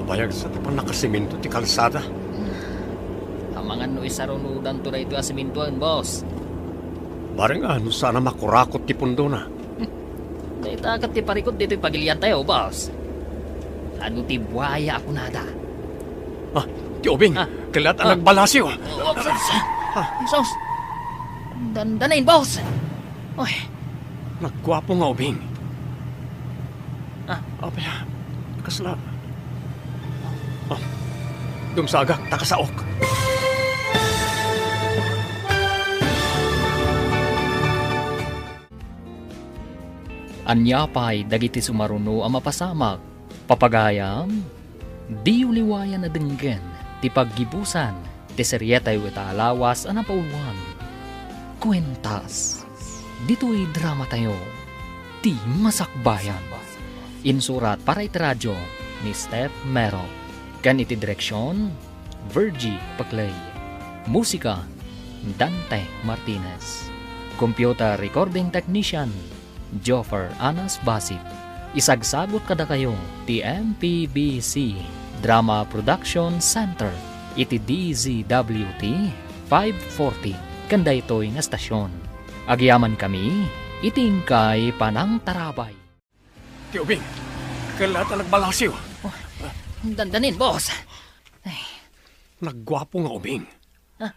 Nabayagsa ti pannakasemento ti kalsada. Amangan no isarunodanto daytoy a sementoen, boss. Bareng a no saan a makurakot ti pundona. Dayta ket ti parikut ditoy pagiliantayo, boss. Adu ti buaya a kunada? Ah, ti ubing. Ah. Kellat a Ah. nagbalasiw. Oh, sus. Ah. Sus. Dandanin, boss. Oy. Nagguapo nga ubing. Ah. Apay, ah, kasla. Ah. Dumsagak, ta kasaok. Ania pay dagiti sumaruno a mapasamak? Papagayam, diyo liwayan a denggen ti paggibusan ti serietayo ita a lawas a napauluan. Kuentas. Ditoy dramatayo, Ti Masakbayan. Insurat para iti radyo ni Steph Mero. Ken iti direksion, Virgie Paclay. Musika, Dante Martinez. Computer recording technician, Joffer Anas Basit. Isagsagot kadakayo ti M P B C Drama Production Center iti D Z W T five forty ken daytoy nga estasion. Agyamankami iti inkay panangtarabay. Ti ubing, kellat a nagbalasiw. Oh, dandanin, boss. Ay. Nagguapo nga ubing. Ah.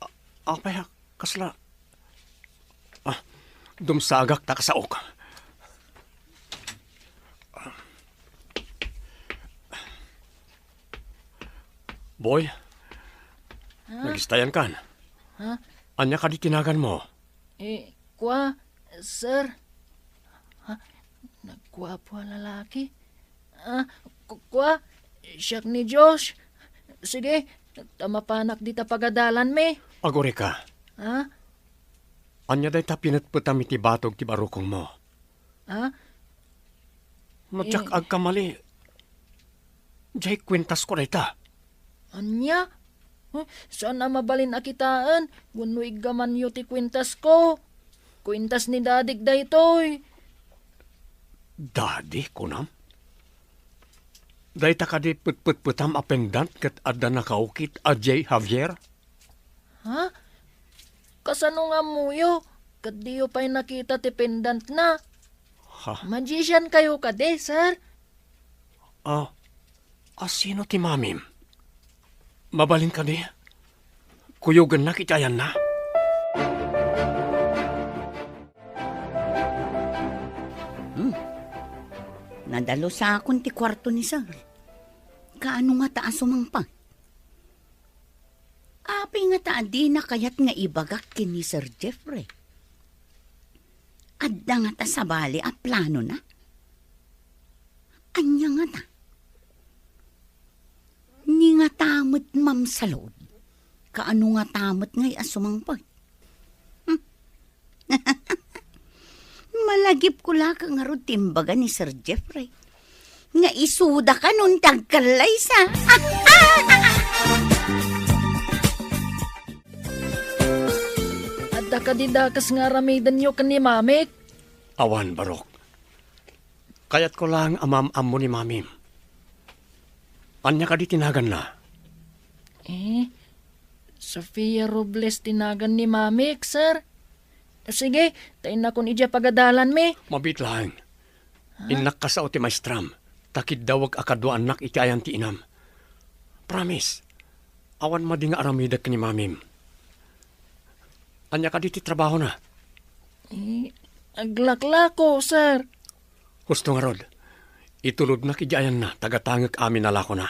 A-, apay, ah, kasla. Ah, dumsagak ta kasaok. Boy, Ah? Nagistayan kan. Ha? Ania kadi ti naganmo? Eh, kua, sir. Ha? Nagguapo a lalaki? Ah, ku-, kua, siak ni Josh. Sige, ta mapanak dita pagadalanmi. Agurika. Ha? Ania dayta pinetpetam iti batog ti barukongmo? Ha? No diak Eh. agkamali, diay kuentasko dayta. Ania? Huh, saan a mabalin a kitaen wenno iggamanyo ti kuentasko? Kuentas ni Dadik daytoy. Dadi, kunam? Dayta kadi petpetpetam a pendant ket adda nakaukit a J. Javier? Ha? Kasano nga ammoyo ket diyo pay nakita ti pendantna? Ha? Magician kayo kadi, sir? Ah, a sino ti mamim? Mabalin kadi? Kuyogennak iti ayanna? Hmm. Nadalusakon ti kuarto ni sir. Kaano ngata a sumangpet? Apay ngata a dina kayat nga ibagak ken ni Sir Jeffrey? Adda ngata sabali a planona? Ania ngata? Ni ngata met mamsalud? Kaano ngata met ngay a sumangpet? Hmm. Malagipko la ket ngarud ti imbaga ni Sir Jeffrey nga isuda kanon ti agkallaysa. Adda kadi dakes nga aramidenyo ken ni Mamik? Awan, Barok. Kayatko laeng a maam-ammo ni Mamim. Ania kadi ti naganna? Eh, Sofia Robles ti nagan ni Mamik, sir. Sige, ta innakon idiay pagadalanmi. Mabiit laeng. Ha? Innak kasao ti maestram, ta kiddawek a kaduaannak iti ayan ti inam. Promise, awan madi nga aramidek ni Mamim. Ania kadi ti trabahona? Eh, aglaklako, sir. Husto ngarud, itulodnak idiay ayanna, tagatangek amin a lakona.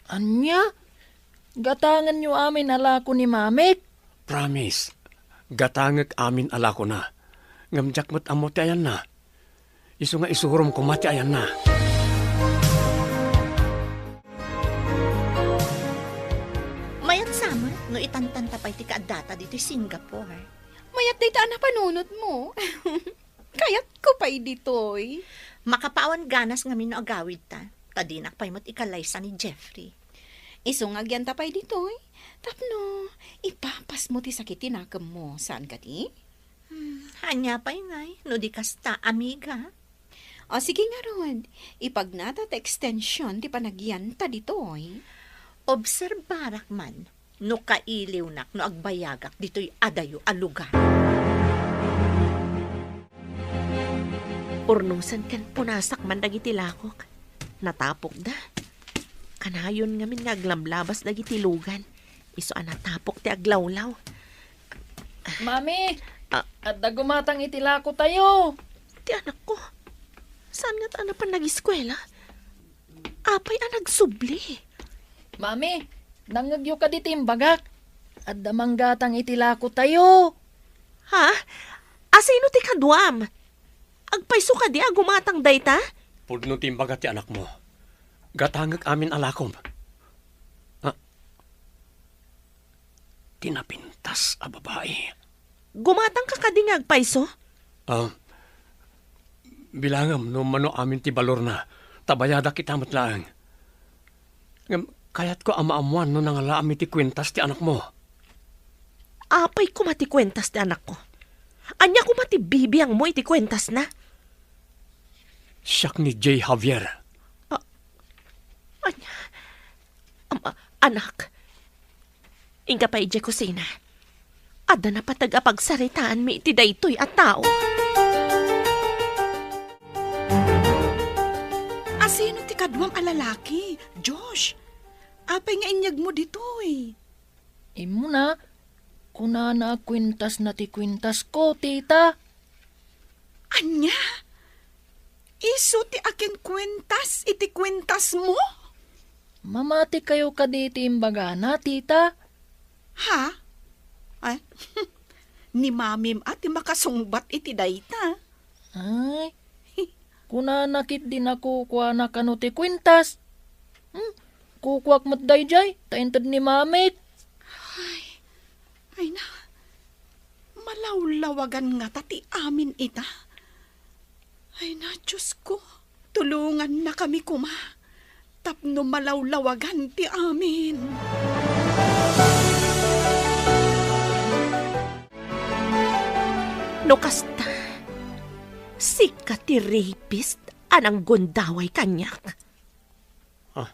Ania? Gatangenyo amin a lako ni Mamik? Promise, gatangek amin a lakona. Ngem diak met ammo ti ayanna. Isu nga isurom koma ti ayanna. Mayat sa met no itantanta pay ti kaaddata ditoy Singapore. Mayat dayta a napanunotmo. Kayatko pay ditoy. Makapaawan ganas ngamin no agawidta, ta dinak pay met ikalaysa ni Jeffrey. Isu nga agyanta pay ditoy, tapno ipapasmo ti sakit ti nakemmo, saan kadi? Hmm, ania pay ngay, no di kasta, amiga? O, sige ngarud, ipagnata ti ekstension ti panagyanta ditoy. Obserbarak man no kailiwnak no agbayagak ditoy adayo a lugar. Urnosen ken punasak man dagiti lakok. Natapokda. Kanayon ngamin nga aglablabas dagiti lugan. Isu a natapok ti aglawlaw. Mami, Ah. Adda gumatang iti lakotayo. Ti anakko. Saan ngata a napan nagiskuela? Apay a nagsubli? Mami, nangngegyo kadi ti imbagak? Adda manggatang iti lakotayo. Ha? Asino ti kaduam? Agpayso kadi a gumatang dayta? Pudno ti imbaga ti anakmo. Gatangek amin a lakom. Ah, ti napintas a babai. Gumatangka kadi nga agpayso? Ah, bilangam no mano amin ti balorna, ta bayadak ita met laeng. Ngem kayatko a maammoan no nangalaam iti kuentas ti anakmo. Apay koma ti kuentas ti anakko? Ania koma ti bibiangmo iti kuentasna? Siak ni Jay Javier. Ah, ania? Ama, anak, inka pay idiay kusina. Adda napateg a pagsaritaanmi iti daytoy a tao. Asino ti kaduam a lalaki, Josh? Apay nga inyegmo ditoy? Immuna, kunana a kuentasna ti kuentasko, tita. Ania? Isu ti akinkuentas iti kuentasmo? Mamatikayo kadi iti imbagana, tita? Ha? Ay, ni mamim a ti makasungbat iti dayta. Ay, kunana ketdin a kukuana kano ti kuentas. Hmm, kukuak met daydiay, ta inted ni mamik. Ay, ay na, malawlawagan ngata ti amin ita. Ay na, Diosko, tulongannakami koma tapno malawlawagan ti amin. No kasta, sika ti rapist a nanggundaway kaniak. Ah,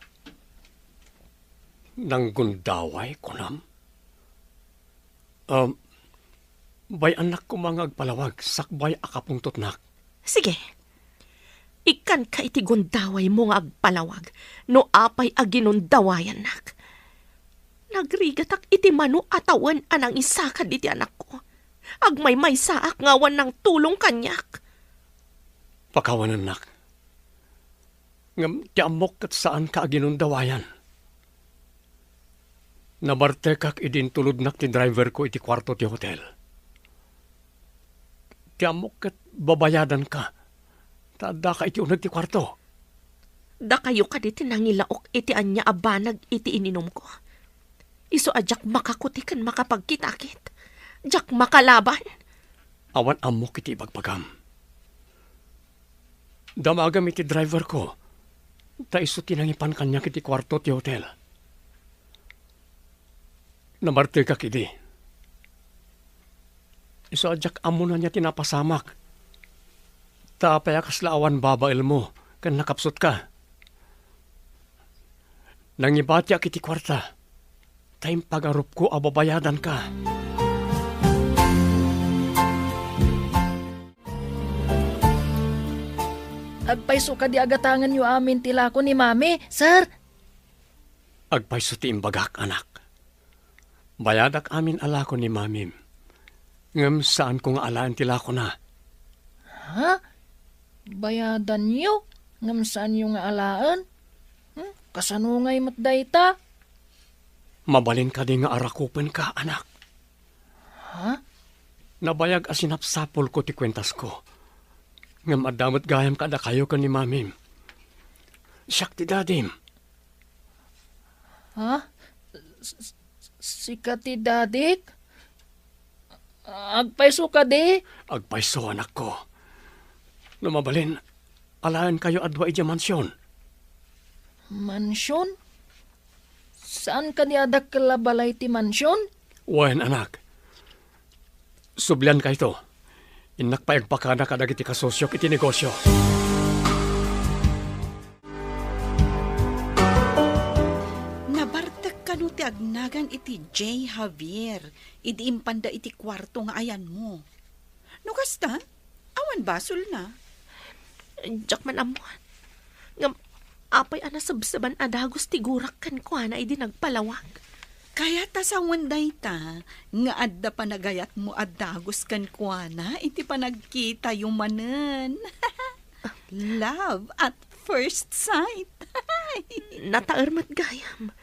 nanggundaway, kunam? Um, bay-annak koma nga agpalawag sakbay a kapungtotnak. Sige. Ikkanka iti gundawaymo nga agpalawag no apay a ginundawayannak. Nagrigatak iti mano a tawen a nangisakad iti anakko. Agmaymaysaak nga awan nangtulong kaniak. Pakawanennak. Ngem ti ammok ket saanka a ginundawayan. Nabartekak idi intulodnak ti driverko iti kuarto ti hotel. Ti ammok ket babayadanka, ta addaka iti uneg ti kuarto. Dakayo kadi ti nangilaok iti ania a banag iti ininumko. Isu a diak makakuti ken makapagkitakit. Diak makalaban. Awan ammok iti ibagbagam. Damagam iti driverko, ta isu ti nangipan kaniak iti kuarto ti hotel. Nabartekak idi. Isu a diak ammo no ania ti napasamak. Ta apay a kasla awan babaelmo ken nakapsutka? Nangibatiak iti kuarta, ta impagarupko a babayadanka. Agpayso kadi a gatangenyo amin ti lako ni Mami, sir? Agpayso ti imbagak, anak. Bayadak amin a lako ni Mamim. Ngem saanko nga alaen ti lakona. Ha? Bayadanyo, ngem saanyo nga alaen? Hmm? Kasano ngay met dayta? Mabalin kadi nga arakupenka, anak? Ha? Nabayag a sinapsapulko ti kuentasko. Ngem adda met gayam kadakayo ken ni mamim. Siak ti dadim. Ha? S-, s-, sika ti dadik? Agpayso kadi? Agpayso, anakko. No mabalin, alaenkayo a dua idiay mansion. Mansion? Saan kadi a dakkel a balay ti mansion? Wen, anak. Subliankayto. Innak pay agpakada kadagiti kasosiok iti negosio. Nabartek kano ti agnagan iti J. Javier idi impanda iti kuarto nga ayanmo? No kasta, awan basolna. Diak man ammo. Ngem apay a nasebseban a dagus ti gurak kenkuana idi nagpalawag? Kayat a sawen dayta nga adda panagayatmo a dagus kenkuana iti panagkitayo manen. Love at first sight. Nataer met gayam.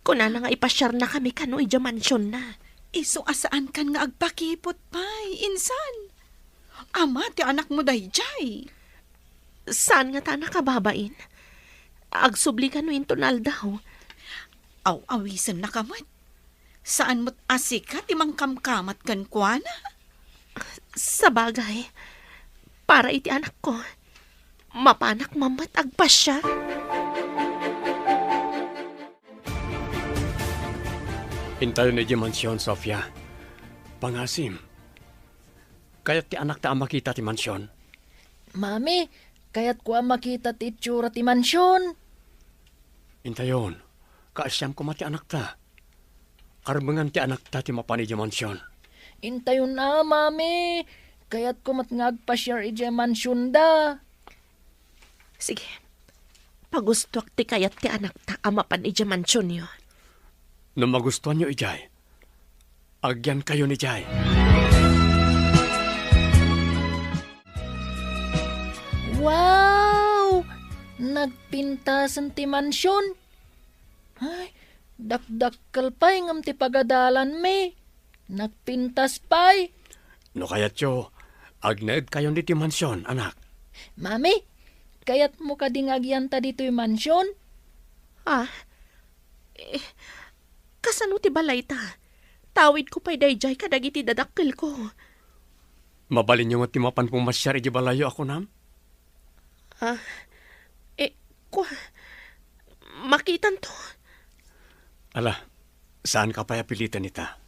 Kunana nga ipasiarnakami kano idiay mansionna. Isu a saankan nga agpakipot pay, insan. Ama ti anakmo daydiay. Saan ngata a nakababain? Agsubli kano inton aldaw? Aw-awisennaka met. Saan met a sika ti mangkamkamat kenkuana? Sabagay, para iti anakko, mapanak man met agpasiar. Intayon idiay mansion, Sofia. Pangasim, kayat ti anakta a makita ti mansion? Mami, kayatko a makita ti itsura ti mansion. Intayon, kaasiam koma ti anakta. Karbengan ti anakta ti mapan idiay mansion. Intayon a, Mami. Kayatko met nga agpasiar idiay mansionda. Sige. Pagustoak ti kayat ti anakta a mapan idiay mansionyo. No magustoanyo idiay, agyankayon idiay. Wow! Nagpintasen ti mansion. Ay, dakdakkel pay ngem ti pagadalanmi. Nagpintas pay. No kayatyo, agnaedkayon ditoy mansion, anak. Mami, kayatmo kadi nga agyanta ditoy mansion? Ah, eh, kasano ti balayta? Tawidko pay daydiay kadagiti dadakkelko. Mabalinyo met ti mapan pumasiar idiay balayyo a kunam? Ah, eh, kua, makitanto. Ala, saanka pay a piliten ita.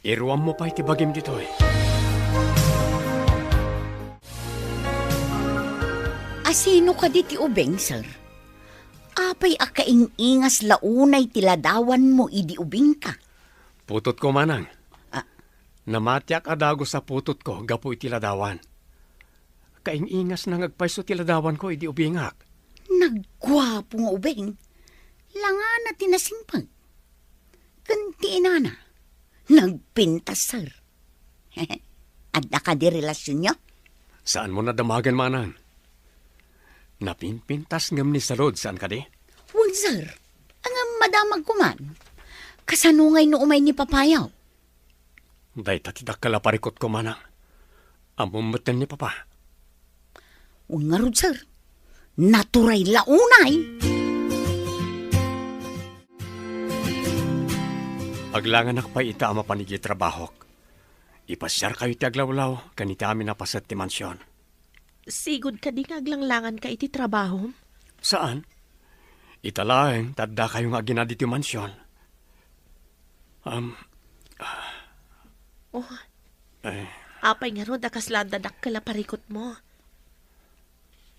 Iruammo pay ti bagim ditoy. Asino kadi ti ubing, sir? Apay a kaing-ingas la unay ti ladawanmo idi ubingka? Putotko, manang. Ah. Namatiak a dagus a putotko gapu iti ladawan. Kaing-ingasna nga agpayso ti ladawanko idi ubingak. Nagguapo nga ubing. Langana ti nasimpag. Ken ti inana, nagpintas, sir. Adda kadi relasionyo? Saanmo nadamagen, manang. Napimpintas ngem ni salud, saan kadi? Wen, sir. Ngem madamagko man. Kasano ngay no umay ni papayo? Dayta ti dakkel a parikutko, manang. Ammom metten ni papa. Wen ngarud, sir. Naturay la unay. Aglanganak pay ita a mapan idiay trabahok. Ipasiarkayo ti aglawlaw ken iti amin a paset ti mansion. Sigud kadi nga aglanglanganka iti trabahom? Saan. Ita laeng ta addakayo nga agina ditoy mansion. Am, Oh, eh. Apay ngarud a kasla adda dakkel a parikutmo?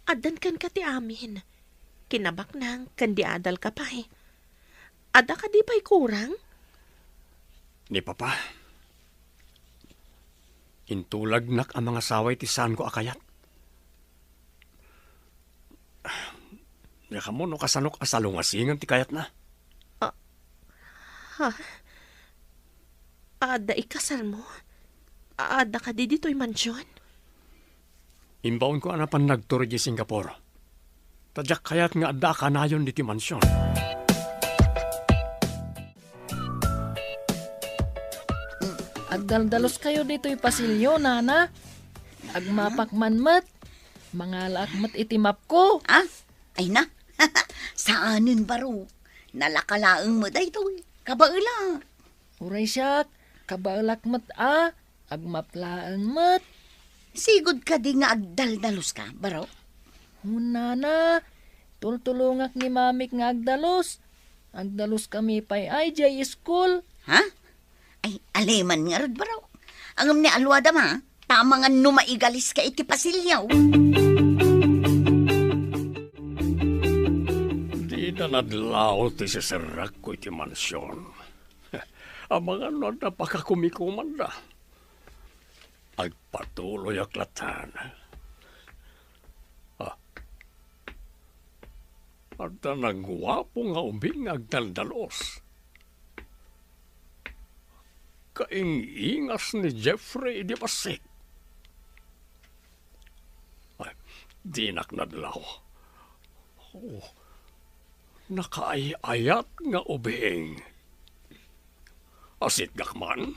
Addan kenka ti amin. Kinabaknang ken di adalka pay. Adda kadi pay kurang? Ni Papa, intulagnak a mangasawa iti saanko a kayat. Diak ammo no kasanok a salungasingen ti kayatna. Ah, ha? Adda ikasalmo? Adda kadi ditoy mansion? Imbaonko a napan nagtur idiay Singapore. Ta diak kayat nga adda a kanayon ditoy mansion. Agdaldalos kayo ditoy pasilyo, nana. Agmapak man met. Mangalaak met iti mapko. Ah? Ay na. Saanen, baro. Nalaka laeng met daytoy. Kabaela. Uray siak, kabaelak met a. Agmap laeng met. Sigud kadi nga agdaldalos ka, baro? Hunana, tultulongak ni mamik nga agdalus. Agdalus kami pay ay jay school. Ha? Ay, aleman ngarud, baro. Ngem ni alwada ma, ta amangan no maigalis ka iti pasilyo. Dida nadlaw ti siserrekko iti mansion. Amangan no adda pakakumikomanda. Agpatuloyak latta. Ah. Adda naguapo nga ubing nga agdaldalos. Kaing-ingas ni Jeffrey idi bassit. Ay, dinak nadlaw. Oh, nakaay-ayat nga ubing. Asitgak man?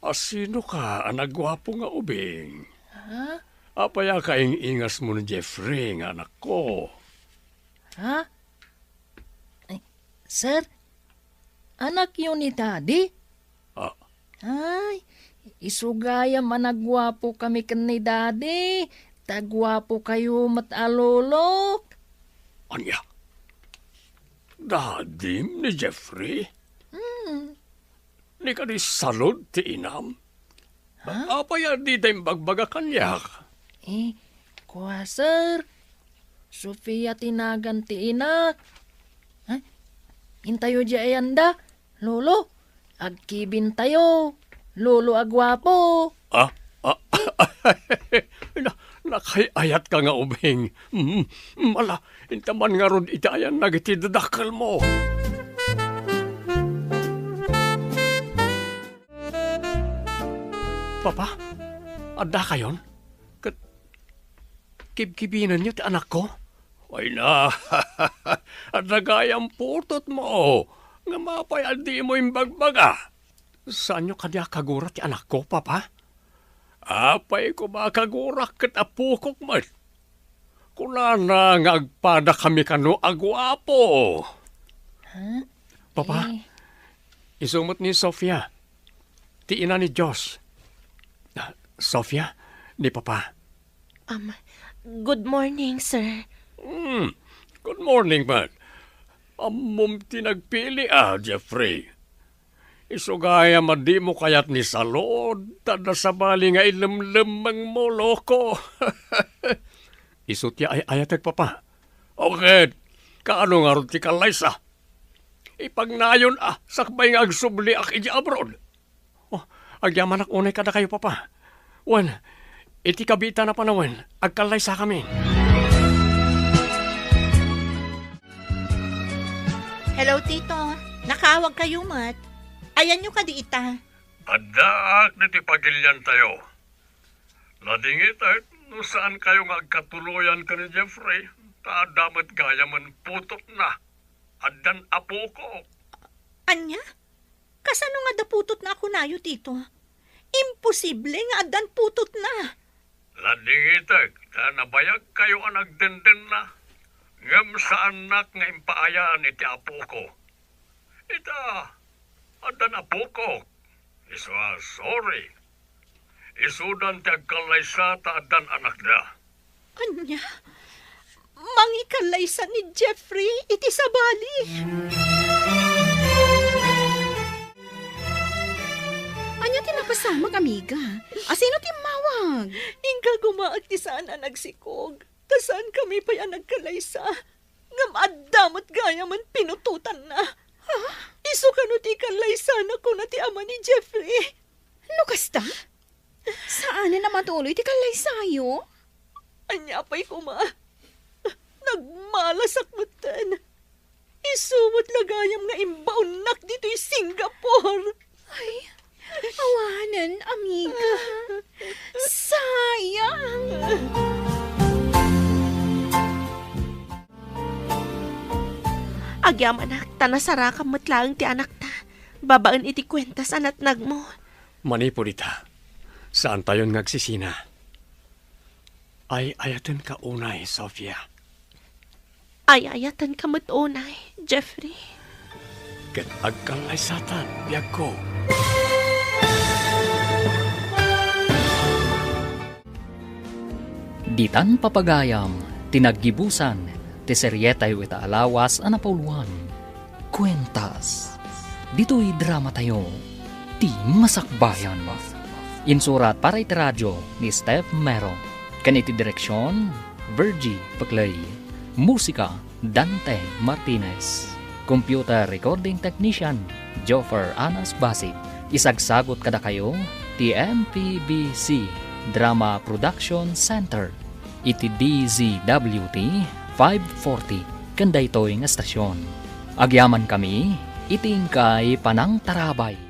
Asinoka a naguapo nga ubing? Ha? Apay a kaing-ingasmo ni Jeffrey nga anakko? Ha? Ay, sir, anakyo ni Daddy? Ah. Ay, isu gayam a naguapo kami ken ni Daddy. Ta guapo kayo met a lolok. Ania? Dadim ni Jeffrey? Hmm. Ni kadi salud ti inam? Ha? Apay a dida imbagbaga kaniak? Eh, kua, sir. Sofia ti nagan ti inak. Ha? Intayo di ayanda, Lolo. Agkibintayo, Lolo a guapo. Ah, ah, na, nakaay-ayatka nga ubing. Mm, mm, ala, inta man ngarud iti ayannak iti dadakkelmo. Papa, adda kayon? Ket kibkibinenyo ti anakko? Ay na, adda gayam putotmo. Ngem apay a dimo imbagbaga? Saanyo kadi a kagura ti anakko, Papa? Apay koma a kagurak ket apokok met. Kunana nga agpadakami kano a guapo. Ha? Papa, eh, isu met ni Sofia, ti ina ni Josh. Ah, Sofia, ni Papa. Um, good morning, sir. Hmm, good morning, man. Ammom ti nagpili, a, Jeffrey. Isu gayam a dimo kayat ni salud, ta adda sabali nga ilemlemmengmo, loko. Isu ti ay-ayatek, Papa. O ket, kaano ngarud ti kallaysa? Ipagnayon a sakbay nga agsubliak idiay abroad. Oh, agyamanak unay kadakayo, Papa. Wen, iti kabiitan a panawen, agkallaysakami. Hello, Tito. Nakaawag kayo met. Ayanyo kadi ita? Addaak ditoy pagiliantayo. Ladingitek no saan kayo nga agkatuloyan ken ni Jeffrey, ta adda met gayamen putotna. Addan apokok. Ania? Kasano nga adda putotna a kunayo, Tito? Imposible nga addan putotna. Ladingitek ta nabayagkayo a nagdendenna, ngem saannak nga impaayan iti apoko. Ita, addan apokok. Isu a, sorry. Isudan ti agkallaysa ta addan anakda. Ania? Mangikallaysa ni Jeffrey iti sabali? Ania ti napasamak, amiga? Asino ti immawag? Ingga gumaak ti saan a nagsikog. Ta saankami pay a nagkallaysa. Ngem adda met gayamen pinutotanna. Ha? Isu kano ti kallaysana, kuna ti ama ni Jeffrey. No kasta, saanen a matuloy ti kallaysayo? Ania pay koma? Nagmalasak metten. Isu met la gayam nga imbaonnak ditoy Singapore. Ay, awanen, amiga. Sayang. Agyamanak ta nasarakam met laeng ti anakta babaen iti kuentas a natnagmo. Manipud ita, saantayon nga agsisina. Ay-ayatenka unay, Sofia. Ay-ayatenka met unay, Jeffrey. Ket agkallaysatan, biagko. Ditan papagayam ti naggibusan ti serietayo ita a lawas a napauluan. Kuentas. Ditoy dramatayo, ti Masakbayan. Insurat para iti radio ni Steph Mero. Ken iti direksion, Virgie Peclay. Musika, Dante Martinez. Computer recording technician, Joffer Anas Basig. Isagsagut kadakayo ti M P B C Drama Production Center iti D Z W T five forty ken daytoy nga estasion. Agyamankami iti inkay panangtarabay.